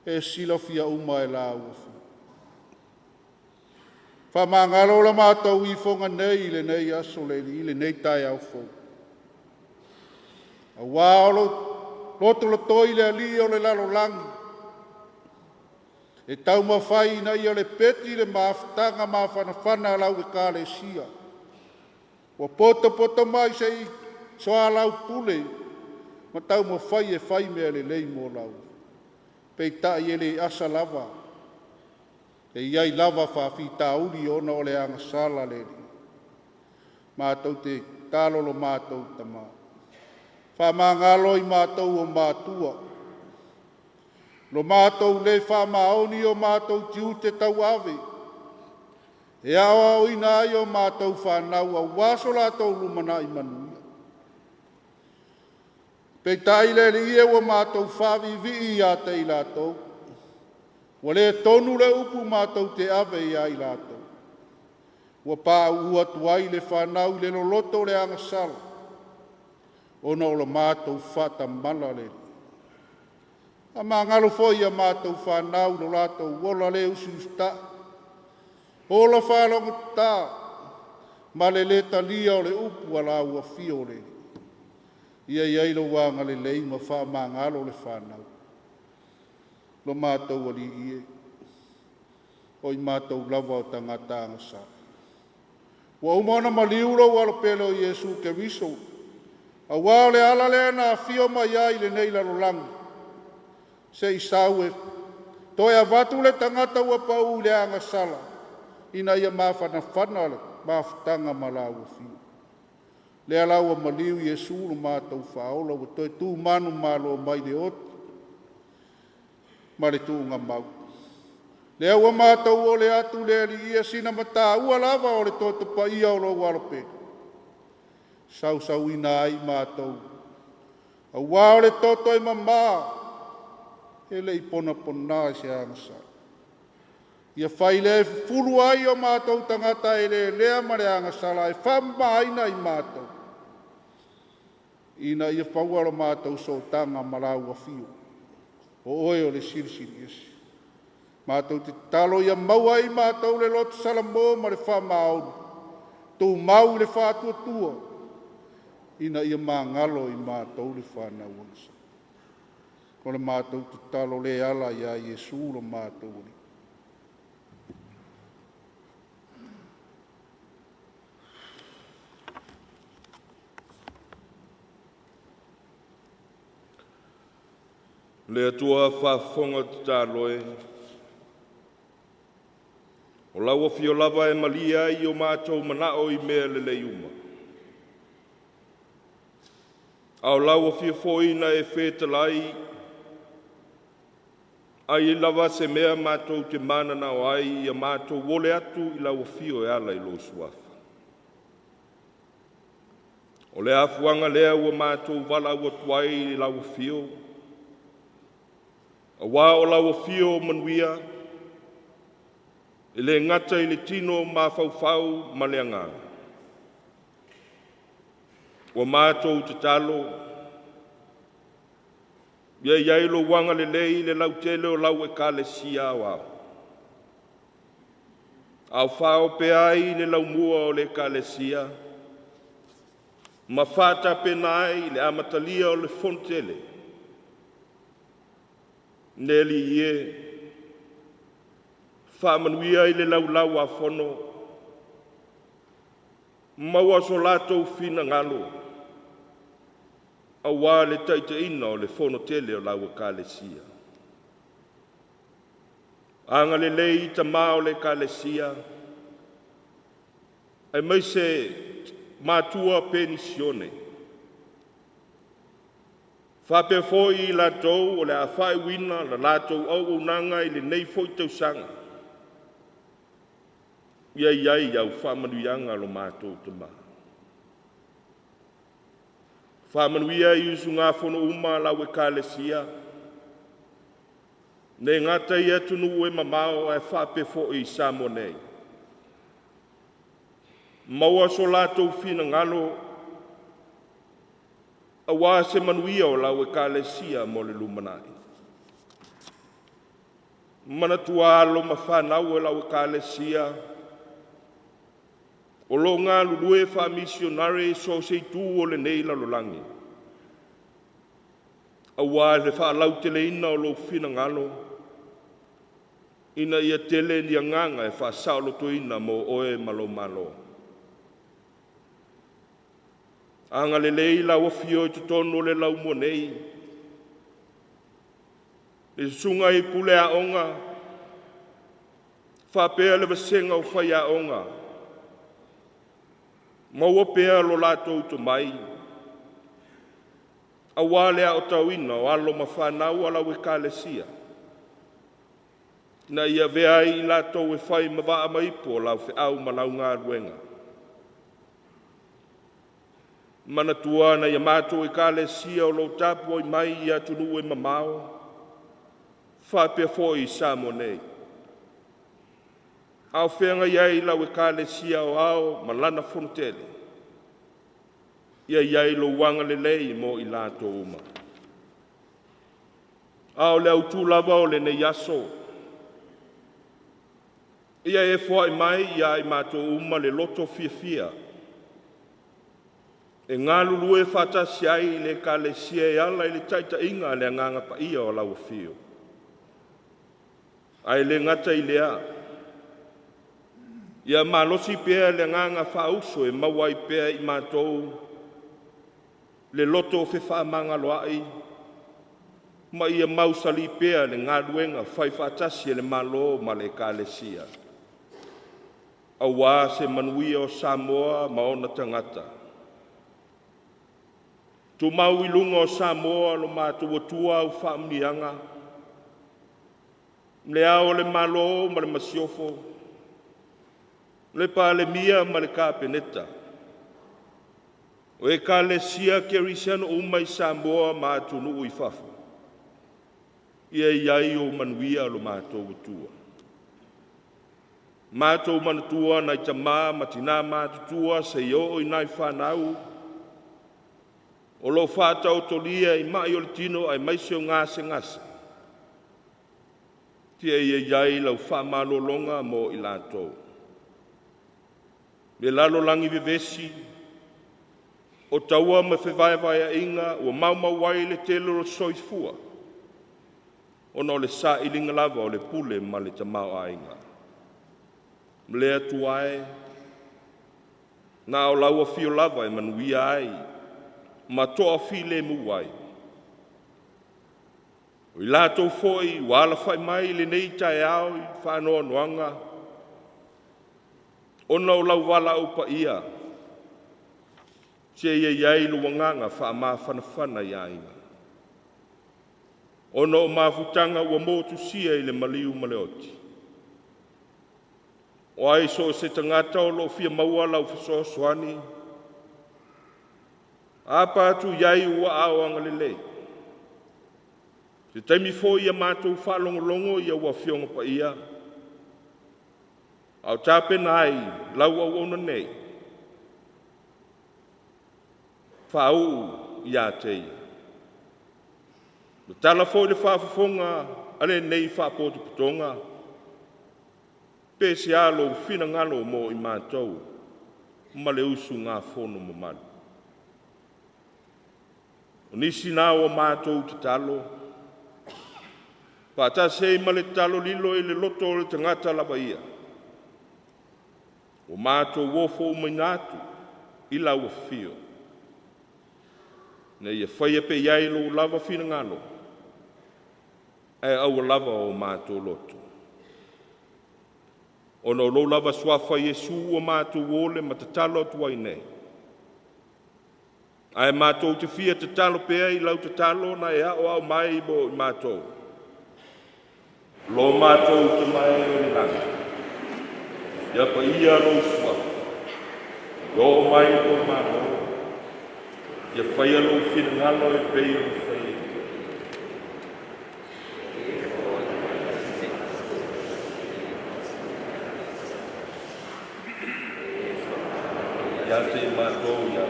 e silafia uma e lau afio. Faamagalo la matou ifoga nei i lenei aso le Alii, i lenei taeao fou. Auā o lo lotolotoi le Alii o le lalolagi, e taumafai ina ia lepeti le mafutaga mafanafana a lau ekalesia. Ua potopoto mai se i soalaupule ma taumafai e fai mea lelei mo lau. Peitai e le asa lava, e i ai lava faafitauli ona o le agasala le Alii. Matou te tatalo lo matou tamā. Faamagalo i matou o matua. Lo matou le faamaoni o matou tiute tauave. E aoaoina ai o matou fanau auā so latou lumanai manuia. Peitai le Alii e ua matou faaviivii ia te i latou. Ua le tonu le upu matou te ave ia i latou. Ua pauu atu ai le fanau i le loloto o le agasala, ona o lo matou faatamala le Alii. Faamagalo foi ia matou fanau lo latou ola le usiusitai, ola faalogotata, ma le le talia o le upu a lau afio le Alii. Ia i ai lou agalelei ma faamagalo le fanau. Lo matou Alii e, o i matou lava o tagata agasala. Ua uma ona maliu lou alopele o Iesu Keriso, auā o le ala lea na afio mai ai i lenei lalolagi, se i sau e toe avatu le tagata ua pau i le agasala, ina ia mafanafana le mafutaga ma lau afio. Lea la ua maliu Iesu lo matou faaola, ua toe tumanu malo mai le oti ma le tuugamau. Lea ua matou ole atu le Alii ia sina mataua lava o le toto paia o lou alo pele, sausauina ai matou, auā o le toto e mamā e le i ponapona i se agasala. Ia fai lea e fufulu ai o matou tagata e lelea ma le agasala e faamamaina i matou, ina ia paua lo matou sootaga ma lau afio, o oe o le Silisili Ese. Matou te tatalo ia maua ai matou le loto salamo ma le faamaoni, tumau i le faatuatua, ina ia magalo i matou le fanau agasala. O le matou tatalo le ala iā Iesu lo matou Alii. Le Atua faafofoga tatalo e, o lau afio lava e malie ai o matou manao i mea lelei uma, a o lau afio foi na e fetalai ai lava se mea matou te mananao ai, ia matou ole atu i lau afio e ala i lou Suafa. O le afuaga lea ua matou valaau atu ai i lau afio, auā o lau afio manuia, e le gata i le tino, mafaufau ma le agaga. Ua matou tatalo ia i ai lou agalelei i le lautele o lau Ekalesia Aoao, a o faaoo pea ai le laumua o le Ekalesia ma faatapena ai le amatalia o le Fono Tele. Le Alii e, faamanuia i le Laulau-a-Fono, maua so latou finagalo aua le taitaiina o le Fono tele a lau Ekalesia. Agalelei i tama o le Ekalesia aemaise matua penisione, faapea foi i latou o le a faaiuina le latou auaunaga i lenei foi tausaga. Ia i ai au faamanuiaga lo matou Tama. Faamanuia i usugafono uma a lau Ekalesia, e le gata i atunuu e mamao ae faapea foi i Samoa nei. Maua so latou finagalo aua se manuia o lau Ekalesia mo le lumanai. Manatua alo ma fanau a lau Ekalesia o lo o galulue faamisionare i so o se itu o lenei lalolagi, aua le faalauteleina o lou finagalo ina ia tele ni agaga e faasaolotoina mo oe ma lou Malo. Agalelei lau Afio i totonu o le laumua nei, i le susuga i pule aoga faapea le vasega o faiaoga, maua pea lo latou tomai aua le aotauina o alo ma fanau a lau Ekalesia, ina ia avea ai i latou e fai ma vaa ma ipu o lau feau ma lau galuega. Manatua nai a matou Ekalesia o lo o tapuai mai i atunuu e mamao faapea foi i Samoa nei, a o feagai ai lau Ekalesia Aoao ma lana Fonotele. Ia i ai lou agalelei mo i latou uma. A o le autu lava o lenei aso, ia e foai mai ia i matou uma le loto fiafia e galulue faatasi ai i le Ekalesia e ala i le taitaiga a le Agaga Paia o lau Afio. Ae le gata i lea, ia malosi pea le agaga faauso e maua ai pea e i matou le loto fefaamagaloai ma ia mausali pea le galuega faifaatasi a le Malo ma le Ekalesia, aua se manuia o Samoa ma ona tagata. Tumau i luga o Samoa lo matou Atua au faamanuiaga. Le Ao o le Malo ma le Masiofo, le Palemia ma le Kapeneta, o Ekalesia Kerisiano uma i Samoa ma atunuu i fafo, ia i ai ou manuia lo matou Atua. Matou manatua nai tama ma tina matutua seia oo i nai fanau o lo o faataotolia i mai o le tino aemaise o gasegase, seia i ai lau faamalologa mo i latou. Le lalolagi vevesi o taua ma fevaevaeaiga ua maumau ai le tele o soifua, ona o le sailiga lava o le pule ma le tamaoaiga. Le Atua e, na o lau afio lava e manuia ai ma toafilemu ai. O i latou foi ua alafai mai i lenei taeao i faanoanoaga ona o lau valaau paia, seia i ai lou agaga faamafanafana i aiga, ona o mafutaga ua motusia i le maliu ma le oti. O ai so o se tagata o lo o fia maua lau fesoasoani, apa atu i ai ou aao agalelei. Se taimi foi ia matou faalogologo i au Afioga Paia a o tapena ai lau auauna nei, faauu ia te ia. Tatala foi le faafofoga a lenei Faalapotopotoga, pe sea lou finagalo mo i matou ma le usugafono mamalu. O nisi na o a matou tatalo, faatasi ai ma le tatalo lilo i le loto o le tagata lava ia, ua matou ofo umaina atu i lau afio, ina ia faia pea i ai lou lava finagalo, ae aua lava o matou loto. Ona o lou lava Suafa Iesu ua matou ole ma tatalo atu ai nei, ae matou te fia tatalo pea i lau tatalo na e aoao mai mo i matou. Lo matou Tama e i le lagi, ia paia lou Suafa, ia oo mai lou Malo, ia faia lou finagalo e pei ona faia i Ia te i matou ia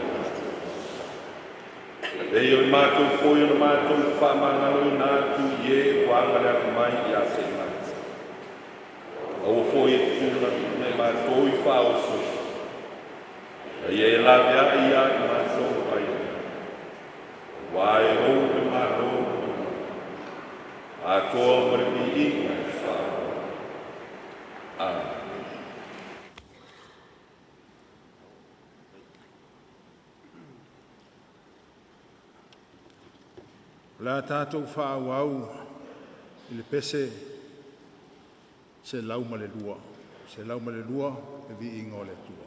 e pei ona matou foi ona matou faamagaloina atu i e ua agaleaga mai ia te i matou. Aua foi e te tuuina matou i faaosoosoga, a ia e laveai ia i matou mai le iai. Aua e ou le Malo ma le mana, atoa ma le viiga i le faavavau. Amene. O le a tatou faaauau i le pese 102, 102 Le Viiga o le Atua.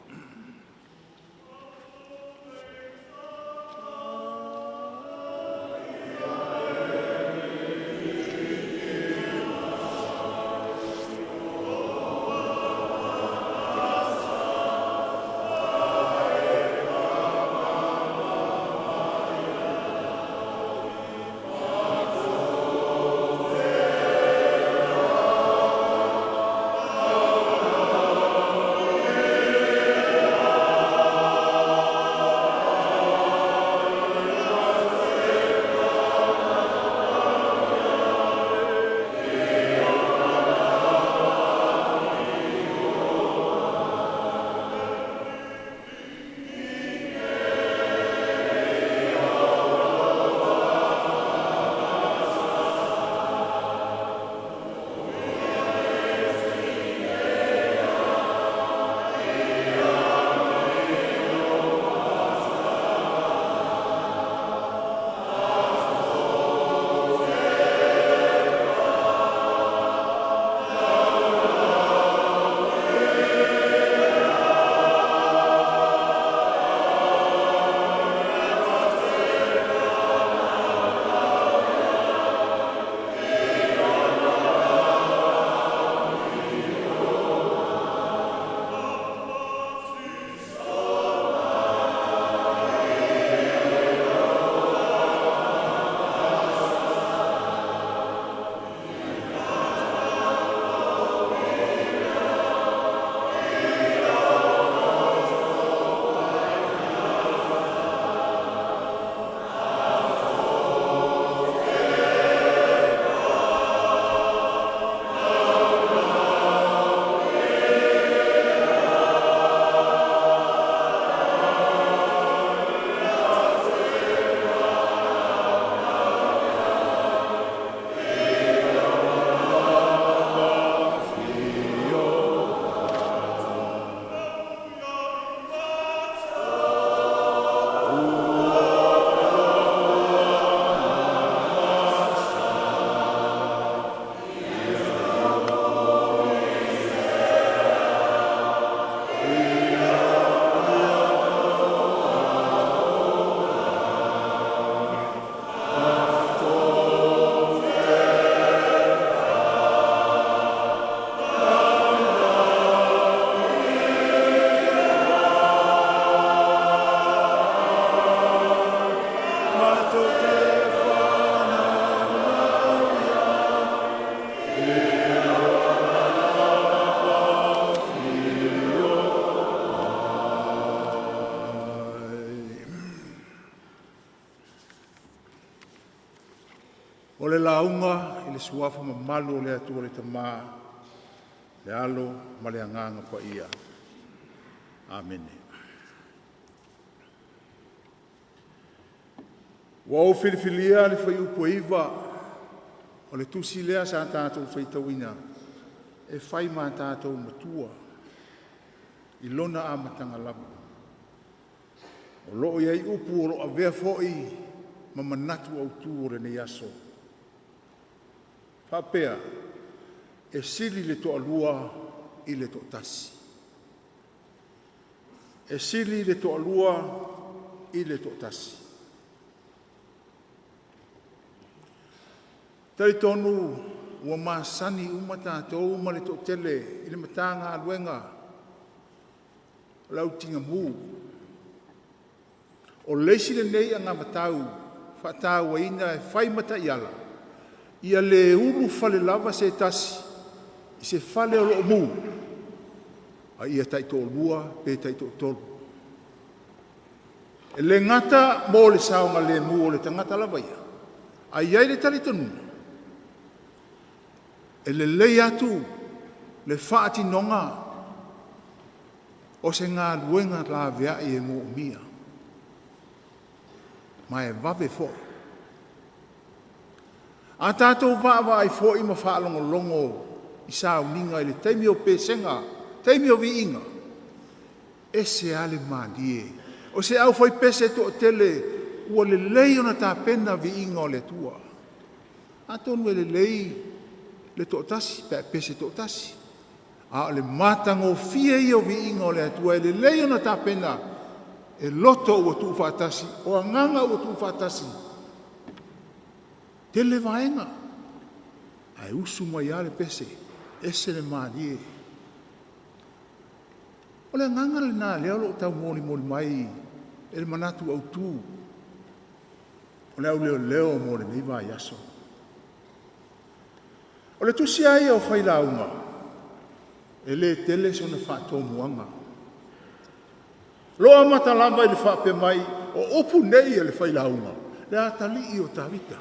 suafa mamalu o le Atua le Tamā, le Alo ma le Agaga Paia. Amene. Ua ou filifilia le fuaiupu e 9 o le tusi lea sa tatou faitauina e fai ma tatou matua i lona amataga lava. O lo o i ai upu o lo o avea foi ma manatu autu o lenei aso. Faapea, e sili le toalua i le toatasi. E sili le toalua i le toatasi. Talitonu ua masani uma tatou ma le toatele i le Matagaluega o le Au Tineimu. O le isi lenei anavatau faatauaina e fai ma taiala, ia le ulufale lava se tasi i se fale o lo o mu, a ia taitoalua pe taitoatolu. E le gata mo le saogalemu o le tagata lava ia, ae i ai le talitonuga, e lelei atu le faatinoga o se galuega laveai e moomia, ma e vave foi. A tatou vaavaai foi ma faalogologo i sauniga i le taimi o pesega, taimi o viiga, ese lava le malie o se aufaipese toatele ua lelei ona tapena viiga o le Atua. Atonu e lelei le toatasi pe a e pese toatasi, a o le matagofie ia o viiga o le Atua e lelei ona tapena e loto ua tuufaatasi, o agaga ua tuufaatasi, tele vaega, ae usu mai lava le pese, ese le malie. O le agaga lena lea o lo o taumolimoli mai e le manatu autu o le auleoleo mo lenei vaiaso. O le tusi lava ia o Failauga, e le tele sona faatomuaga. Lo amata lava i le faapea mai, o upu nei a le Failauga, le atalii o Tavita.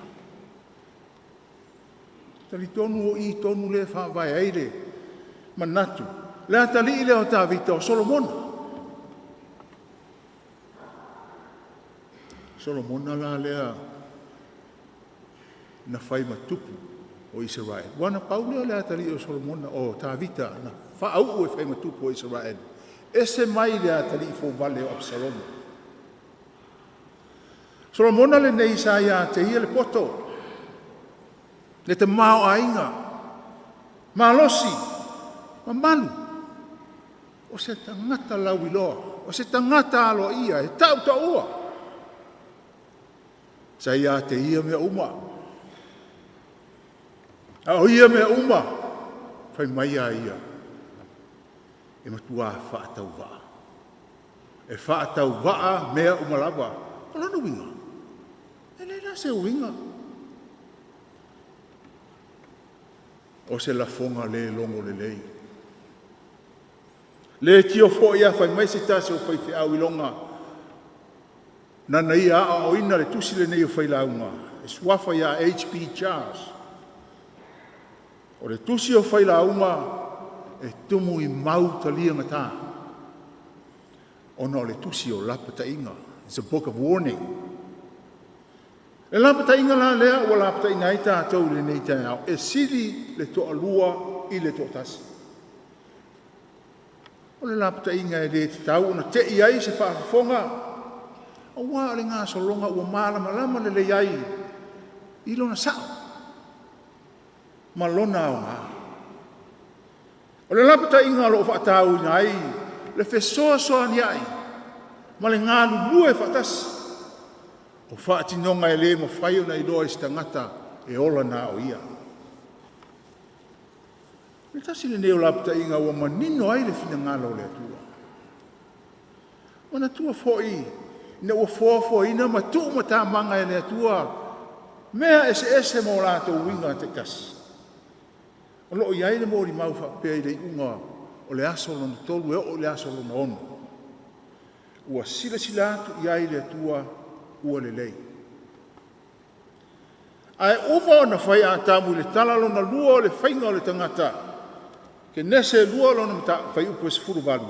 Talitonu o i tonu lea e faavae ai le manatu, le atalii lea o Tavita o Solomona. Solomona la lea na fai ma tupu o Isaraelu. Ua na pau lea o le atalii o Solomona, o Tavita, na faauu e fai ma tupu o Isaraelu. Ese mai le atalii fouvale o Abesalomo. Solomona lenei sa ia te ia le poto, le tamaoaiga, malosi, mamalu, o se tagata lauiloa, o se tagata aloaia, e tautaua. Sa ia te ia mea uma. A o ia mea uma, fai mai a ia, e matua faatauvaa. E faatauvaa mea uma lava. O lona uiga, e le la se uiga. O se lafoga le logo lelei. Le tio foi a fai mai se tasi o faifeau i lona nana ia aoaoina le tusi lenei o Failauga, e suafa ia H.P. Charles. O le tusi o Failauga e tumu i mau taliagata, ona o le tusi o lapataiga. It's a book of warning. Le lapataiga la lea ua lapataiga ai tatou i lenei taeao, e sili le toalua i le toatasi. O le lapataiga e le tatau ona tei ai se faafofoga, aua o le gasologa ua malamalama lelei ai i lona sao ma lona aoga. O le lapataiga o lo o faatauaina ai le fesoasoaniai ma le galulue faatasi, o faatinoga e le mafai ona iloa e se tagata e ola na o ia. O le tasi lenei o lapataiga ua manino ai le finagalo o le Atua. Manatua foi ina ua foafoaina ma tuumatamaga e le Atua mea eseese ma o latou uiga taitasi. O lo o i ai le molimau faapea i le iuga o le aso lona 3 e oo i le aso lona 6. Ua silasila atu i ai le Atua ua lelei. Ae uma ona fai Atamu i le tala lona lua o le faiga o le tagata, Kenese 2 lona fuaiupu e 18,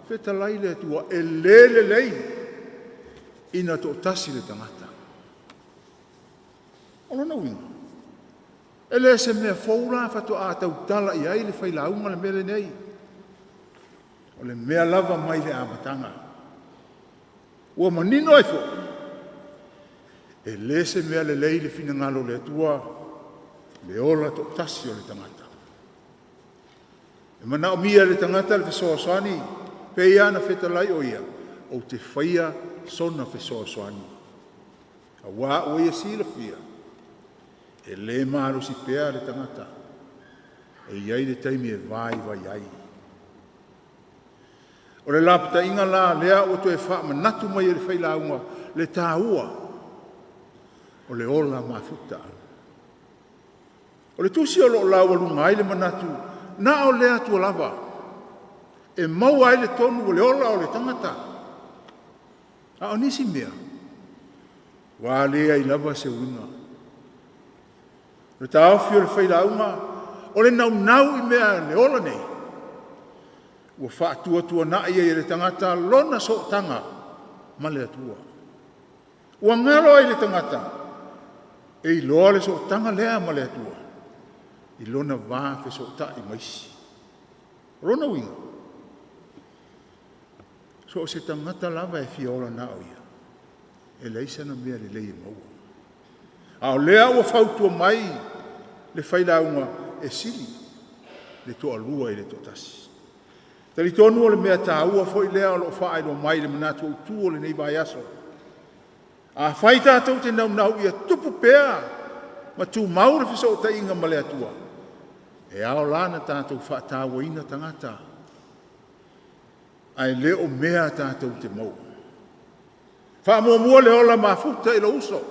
fetalai le Atua, e le lelei ina toatasi le tagata. O lona uiga, e le se mea fou la faatoa tautala i ai le failauga le mea lenei. O le mea lava mai le amataga. Ua manino ai foi, e le se mea lelei le finagalo o le Atua, le ola toatasi o le tagata. E manaomia e le tagata le fesoasoani, pei lava ona fetalai o Ia, ou te faia sona fesoasoani, auā ua ia silafia, e le malosi pea le tagata, e i ai le taimi e vaivai ai. O le lapataiga la lea ua toe faamanatu mai e le failauga le taua o le ola mafuta. O le tusi o lo o laualuga ai le manatu, na o le Atua lava e maua ai le tonu o le ola o le tagata. A o nisi mea, ua leai lava se uiga. O le taofi o le failauga, o le naunau i mea le ola nei, ua faatuatuanai ai e le tagata lona sootaga ma le Atua. Ua galo ai le tagata e iloa le sootaga lea ma le Atua i lona va fesootai ma isi. O lona uiga, so o se tagata lava e fia ola na o ia, e leai sana mea lelei e maua. A o lea ua fautua mai le failauga, e sili le toalua i le toatasi. Talitonu o le mea taua foi lea o lo o faailoa mai i le manatu autu o lenei vaiaso. Afai tatou te naunau ia tupu pea ma tumau le fesootaiga ma le Atua, e ao la ona tatou faatauaina tagata, ae le o mea tatou te maua. Faamuamua le ola mafuta i lou uso,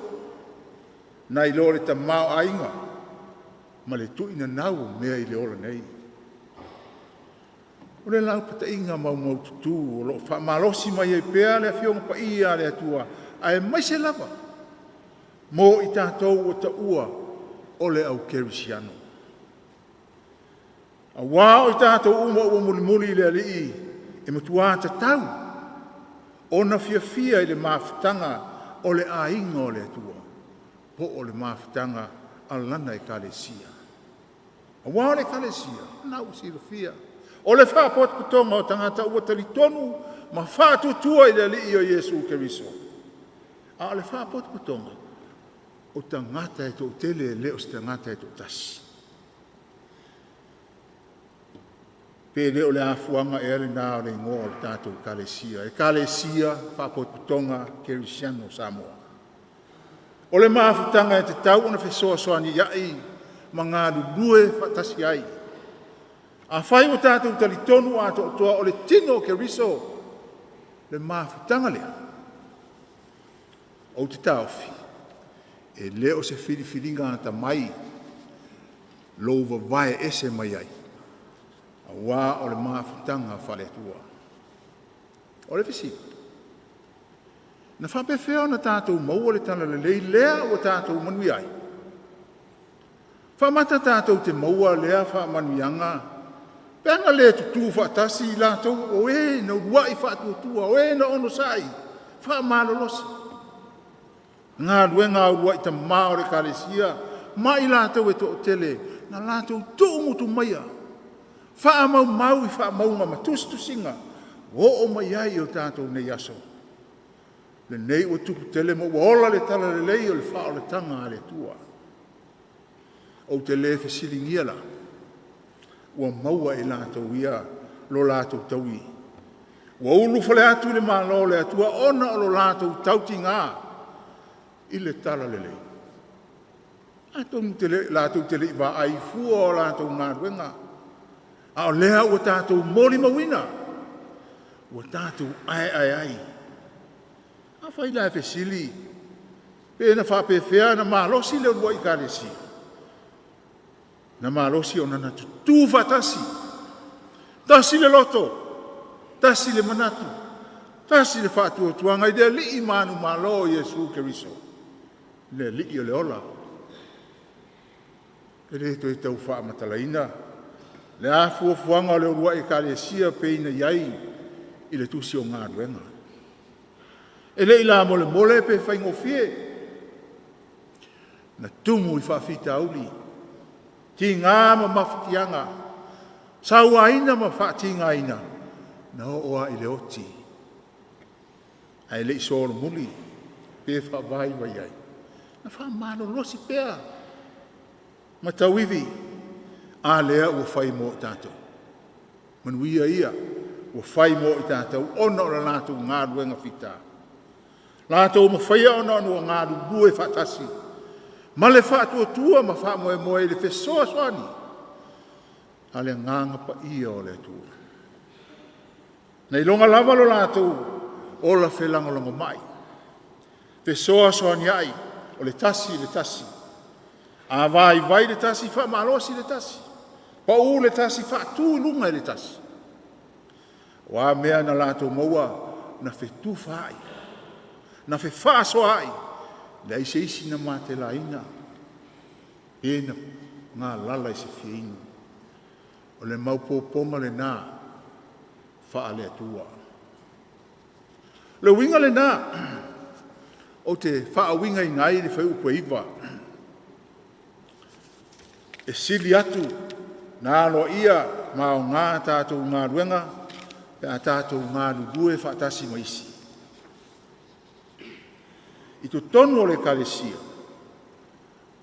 nai lo le tamaoaiga ma le tuuinanau o mea i le ola nei. O le laupataiga maumaututu o lo o faamalosi mai ai pea le Afioga Paia a le Atua, aemaise lava mo i tatou ua taua o le au kerisiano. Auā o i tatou uma ua mulimuli i le Alii, e matua tatau ona fiafia i le mafutaga o le aiga o le Atua, po o le mafutaga a Lana Ekalesia. Auā o le Ekalesia, na ua silafia, o le faapotopotoga o tagata ua talitonu ma faatuatua i le Alii o Iesu Keriso. A o le faapotopotoga, o tagata e toatele e le o se tagata e toatasi. Pe le o le afuaga ea lena o le igoa o le tatou Ekalesia, Ekalesia Faapotopotoga Kerisiano o Samoa. O le mafutaga e tatau ona fesoasoani ai ma galulue faatasi ai. Afai ua tatou talitonu atoatoa o le tino o Keriso le mafutaga lea, ou te taofi, e le o se filifiliga atamai lou vavae ese mai ai, auā o le mafutaga faale-Atua. O le fesili, na faapefea ona tatou maua le talalelei lea ua tatou manuia ai? Faamata tatou te maua lea faamanuiaga pe ana le tutu faatasi i latou o e na uluai faatuatua, o e na onosai faamalolosi, galuega a uluai tama o le Ekalesia ma i latou e toatele na latou tuumutu maia, faamaumau i faamauga ma tusitusiga ua oo mai ai i o tatou nei aso. Lenei ua tupu tele ma ua ola le talalelei o le faaolataga a le Atua. Ou te le fesiligia la, ua maua e latou ia lo latou taui, ua ulufale atu i le Malo o le Atua ona o lo latou tautiga i le talalelei. Atonu te le, latou te le i vaai i fua o latou galuega, a o lea ua tatou molimauina, ua tatou aeae ai. Afai la e fesili pe na faapefea ona malosi le uluai Ekalesia, na malosi ona na tutu faatasi, tasi le loto, tasi le manatu, tasi le faatuatuaga i le Alii manumalo o Iesu Keriso, le Alii o le ola. E le toe tau faamatalaina le afuafuaga o le uluai Ekalesia pei ona i ai i le tusi o Galuega. E le i lamolemole pe faigofie, na tumu i faafitauli, tiga ma mafatiaga, sauaina ma faatigaina, na oo lava i le oti, ae le i solomuli pe faavaivai ai, na faamalolosi pea ma tauivi. A lea ua fai mo i tatou. Manuia ia ua fai mo i tatou ona o le latou galuega fita. Latou mafaia ona ua galulue faatasi ma le faatuatua ma faamoemoe i le fesoasoani a le Agaga Paia o le Atua. Na iloga lava lo latou ola felagolagomai, fesoasoaniai o le tasi i le tasi. A vaivai le tasi, faamalosi le tasi. Pau le tasi, faatu i luga e le tasi. O a mea na latou maua, na fetufaai, na fefaasoaai, leai se isi na matelaina pe na galala i se fiainu. O le maopoopoga lena faale-Atua. O le uiga lena ou te faauigaina ai le fuaiupu e 9, e sili atu ona aloaia ma aoga a tatou galuega pe a tatou galulue faatasi ma isi. I totonu o le Ekalesia,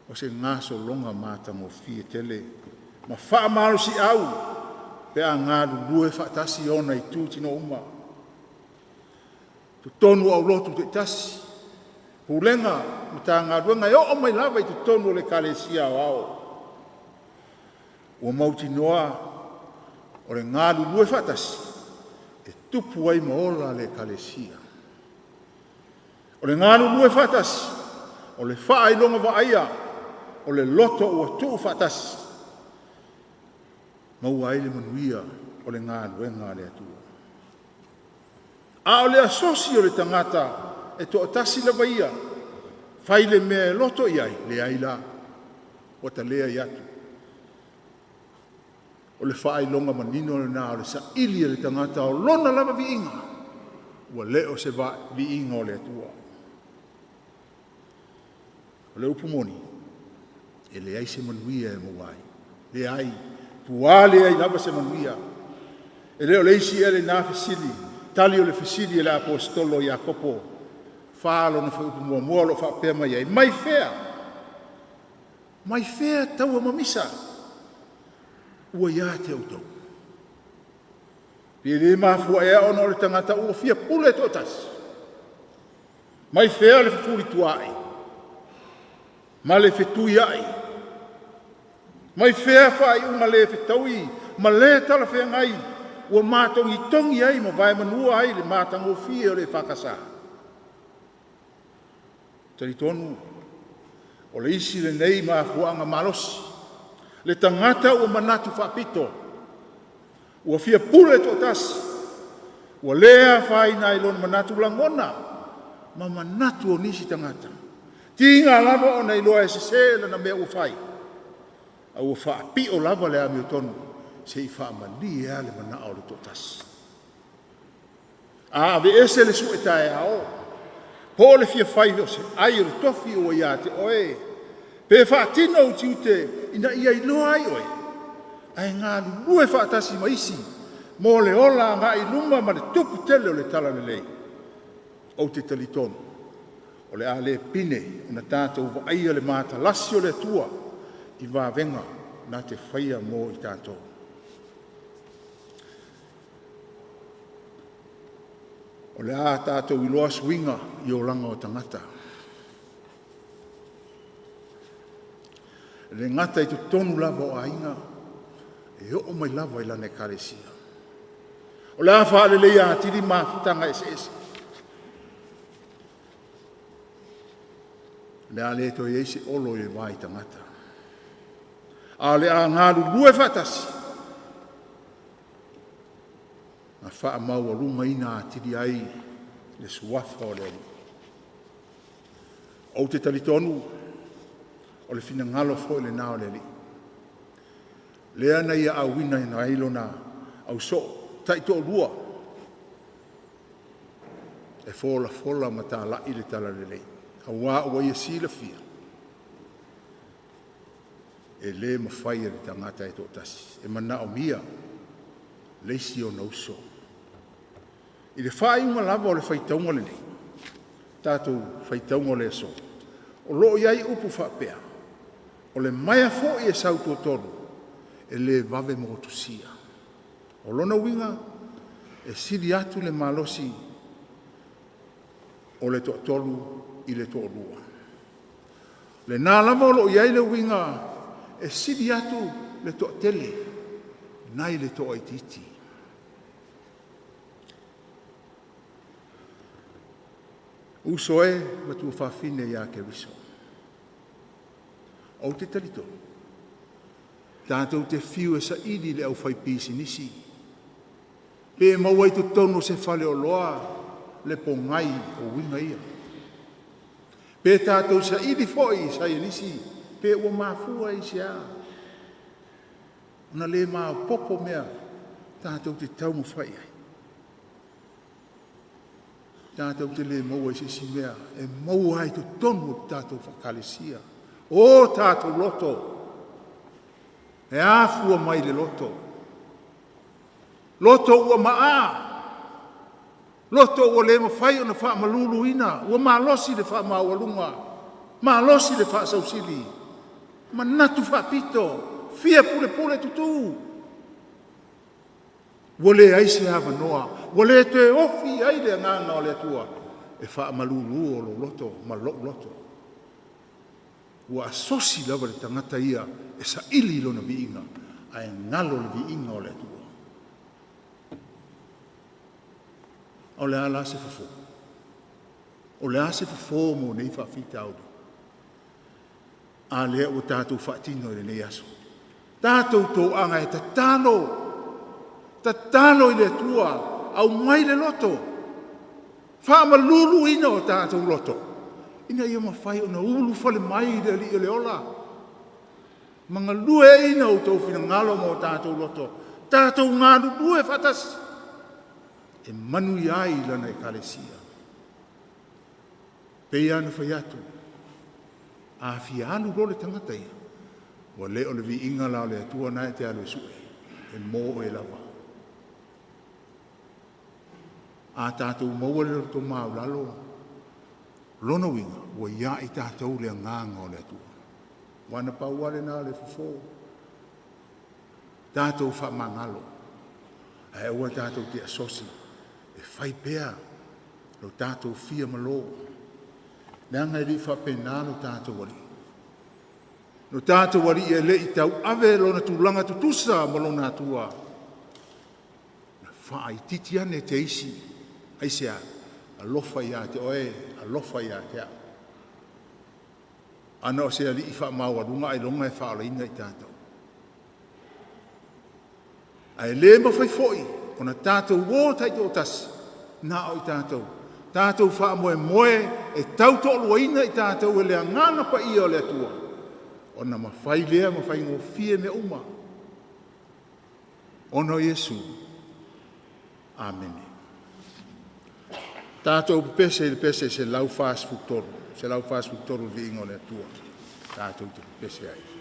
o se gasologa matagofie tele ma faamalosiau pe a galulue faatasi ona itutino uma. Totonu o aulotu taitasi, pulega, Matagaluega e oo mai lava i totonu o le Ekalesia Aoao. Ua mautinoa o le galulue faatasi e tupu ai ma ola le Ekalesia. O le galulue faatasi, o le faailoga vaaia o le loto ua tuufaatasi, maua ai le manuia o le galuega a le Atua. A o le asosi o le tagata e toatasi lava ia, fai le mea e loto i ai, leai la, ua talea i atu. O le faailoga manino lena o le saili e le tagata o lona lava viiga, ua le o se viiga o le Atua. O le upu moni, e leai se manuia e maua ai. Leai, tua leai lava se manuia. E le o le isi ea lena fesili, tali o le fesili a le Aposetolo Iakopo 4 lona fuaiupu muamua o lo o faapea mai ai, mai fea taua mamisa ua ia te outou? Pe le mafua ea ona o le tagata ua fia pule toatasi? Mai fea le fefulituaai ma le fetuiai? Mai fea faaiuga le fetaui ma le talafeagai ua matogitogi ai ma vaemanua ai le matagofie o le EFKS? Talitonu o le isi lenei mafuaaga malosi, le tagata ua manatu faapito, ua fia pule toatasi, ua le afaina ai lona manatu lagona ma manatu o nisi tagata. Tiga lava ona iloa e sese lana mea ua fai, a ua faapio lava le amiotonu se i faamalie lava le manao o le toatasi. A aveese le sue taeao, po o le fia fai o se ai o le tofi ua ia te oe, pe faatino utiute ina ia iloa ai oe, ae galulue faatasi ma isi mo le ola agai i luma ma le tupu tele o le talalelei. Ou te talitonu, o le a le pine ona tatou vaaia le matalasi o le Atua i vavega na te faia mo i tatou. O le a tatou iloa suiga i olaga o tagata. E le gata i totonu lava o aiga, e oo mai lava i lana ekalesia. O le a faaleleia atili mafutaga eseese. O le a le toe i ai se olo i le va i tagata. A o le a galulue faatasi ma faamaualugaina atili ai le suafa o le Alii. Ou te talitonu o le finagalo foi lena o le Alii. Lea na ia auina ai lona ausoo taitoalua e folafola ma tala'i le talalelei, auā ua ia silafia e lē mafai e le tagata e toatasi, e manaomia le isi ona uso. I le faaiuga lava o le faitauga lenei, tatou faitauga o le aso, o lo o i ai upu faapea, “O le maea foi e sautuatolu, e le vave motusia.” O lona uiga, e sili atu le malosi o le toatolu i le toalua. O lena lava o lo o i ai le uiga e sili atu le toatele nai le toaitiiti. Uso e ma tuafafine ia Keriso, ou te talitonu tatou te fiu e saili le aufaipisinisi pe maua i totonu o se faleoloa le pogai o uiga ia. Pe tatou saili foi i saienisi pe ua mafua i se a ona le maopoopo mea tatou te taumafai i ai. Tatou te le maua i se isi mea, e maua lava i totonu o tatou ekalesia, o tatou loto, e afua mai le loto, loto ua maa, loto ua le mafai ona faamaluluina, ua malosi le faamaualuga, malosi le faasausili, manatu faapito, fia pulepule tutu, ua leai se avanoa, ua le toe ofi i ai le Agaga o le Atua e faamalulu o lou loto ma lou loto. Ua asosi lava le tagata ia e saili lona viiga, ae galo le viiga o le Atua. O le a la se fofo? O le a se fofo mo nei faafitauli? A lea ua tatou faatino i lenei aso. Tatou toaga e tatalo, tatalo i le Atua, aumai le loto, faamaluluina o tatou loto, ina ia mafai ona ulufale mai le Alii o le ola ma galueaiina outou finagalo ma o tatou loto, tatou galulue faatasi e manuia ai Lana Ekalesia. E pei lava ona fai atu, a fia alu loa le tagata ia, ua le o le viiga la o le Atua lena e te alu e sue, e mo oe lava. A tatou maua le loto maualalo, lona uiga, ua ia i tatou le agaga o le Atua. Aua na pau lava lena o le fofo, tatou faamagalo, ae aua tatou te asosi e fai pea lo tatou fia malo, leaga e le i faapena lo tatou Alii. Lo tatou Alii e le i tauave lona tulaga tutusa ma lona Atua, na faaitiiti ane teisi. Aisea? Alofa ia te oe, alofa ia te au. Ana o se alii faamaualuga ailoga e faaolaina i tatou. Ae le mafai foi ona tatou o taitoatasi na o i tatou. Tatou faamoemoe e tautoaluaina i tatou e le Agaga Paia o le Atua, ona mafai lea ma faigofie mea uma. Ona o Iesu. Amene. Tatou pepese i le pese 143, 143 le viiga o le Atua. Tatou te pepese ai.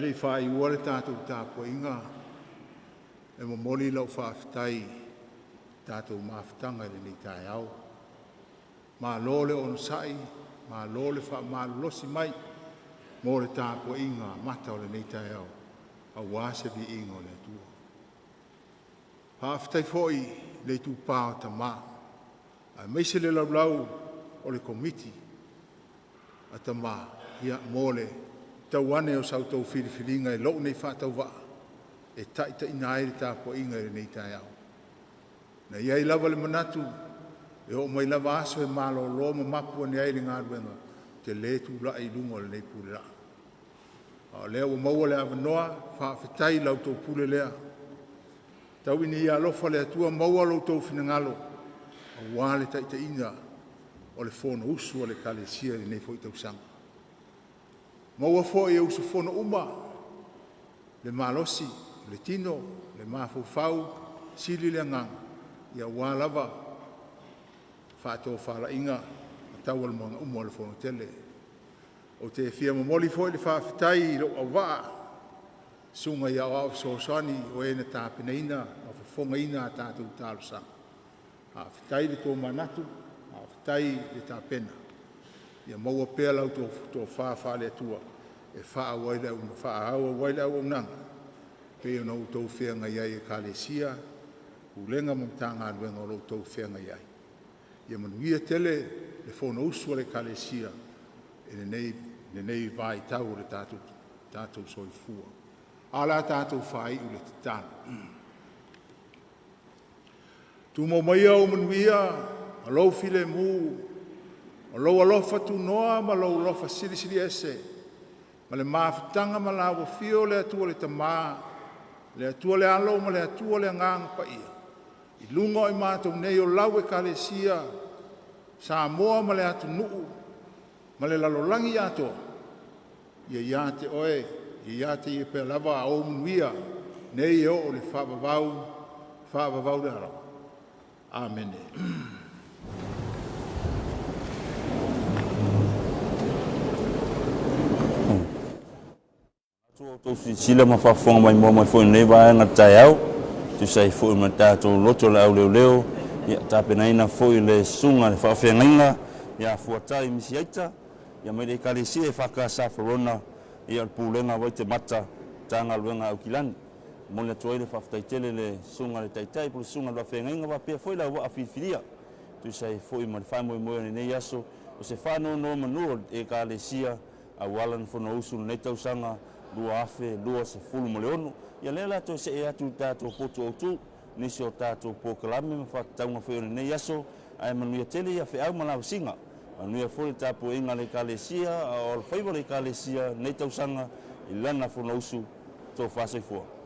le i faaiua le tatou tapuaiga, e momoli lau faafetai i tatou mafutaga i lenei taeao. Malo le onosai, malo le faamalolosi mai mo le tapuaiga mata o lenei taeao aua se viiga o le Atua. Faafetai foi i le itupa o tama, aemaise le laulau o le Komiti a tama, ia, mo le tau ane o sa outou filifiliga i lou nei faatauvaa e taitaiina ai le tapuaiga i lenei taeao. Na i ai lava le manatu, e oo mai lava aso e malolo ma mapu ane ai le galuega, ou te le tulai i luga o lenei pulelaa. A o lea ua maua le avanoa, faafetai i la outou pule lea. Tau ina ia alofa le Atua maua lo outou finagalo aua le taitaiga o le Fonousu a le Ekalesia i lenei foi tausaga. Maua foi e usufono uma le malosi, le tino, le mafaufau, sili le agaga, aua lava faatofalaiga ma taualumaga uma o le Fono Tele. Ou te fia momoli foi le faafetai i lou auvaa, Susuga i Aoao Fesoasoani o e na tapenaina ma fofogaina a tatou talosaga. Faafetai le tomanatu, faafetai le tapena. Ia maua pea la outou tofa faale-Atua e faaauau ai le auaunaga e pei ona outou feagai ai i Ekalesia, Pulega ma Matagaluega o lo o outou feagai ai. Ia manuia tele le Fonousu a le Ekalesia i lenei vaitau o le tatou soifua. Ae o le a tatou faaiu i le tatalo. Tumau maia ou manuia ma lou filemu, o lou alofa tunoa ma lou alofa silisiliese, ma le mafutaga ma le Afio o le Atua le Tama, le Atua le Alo ma le Atua le Agaga Paia, i luga o i matou nei o lau Ekalesia, Samoa ma le atunuu ma le lalolagi atoa, ia ia te oe, ia ia te Ia pea lava ou manuia nei e oo i le faavavau, faavavau le ala. Amene. Atu outou silasila ma faafofoga maimoa mai foi i lenei vaega taeao, tusa ai foi ma tatou loto o le auleoleo, ia tapenaina foi le susuga le faafeagaiga ia Fuatai Misiaita, ia mai le Ekalesia EFKS Verona, ia o le Pulega Vaitemata, Matagaluega a Aukilani. Momoli atu ai le faafetai tele i le susuga i le Taitai po o le susuga i le faafeagaiga faapea foi le auvaa filifilia, tusa ai foi ma le faamoemoe o lenei aso, o se faanonomanu o le Ekalesia aua lana Fonousu i lenei tausaga 2026. Ia lea o le a toe see atu i le tatou potu autu, nisi o tatou polokalame ma faatatauga foi o lenei aso, ae manuia tele ia feau ma lavasiga. Manuia foi le tapuaiga a le Ekalesia a o alofaiva le Ekalesia i lenei tausaga i lana Fonousu. Tofa soifua.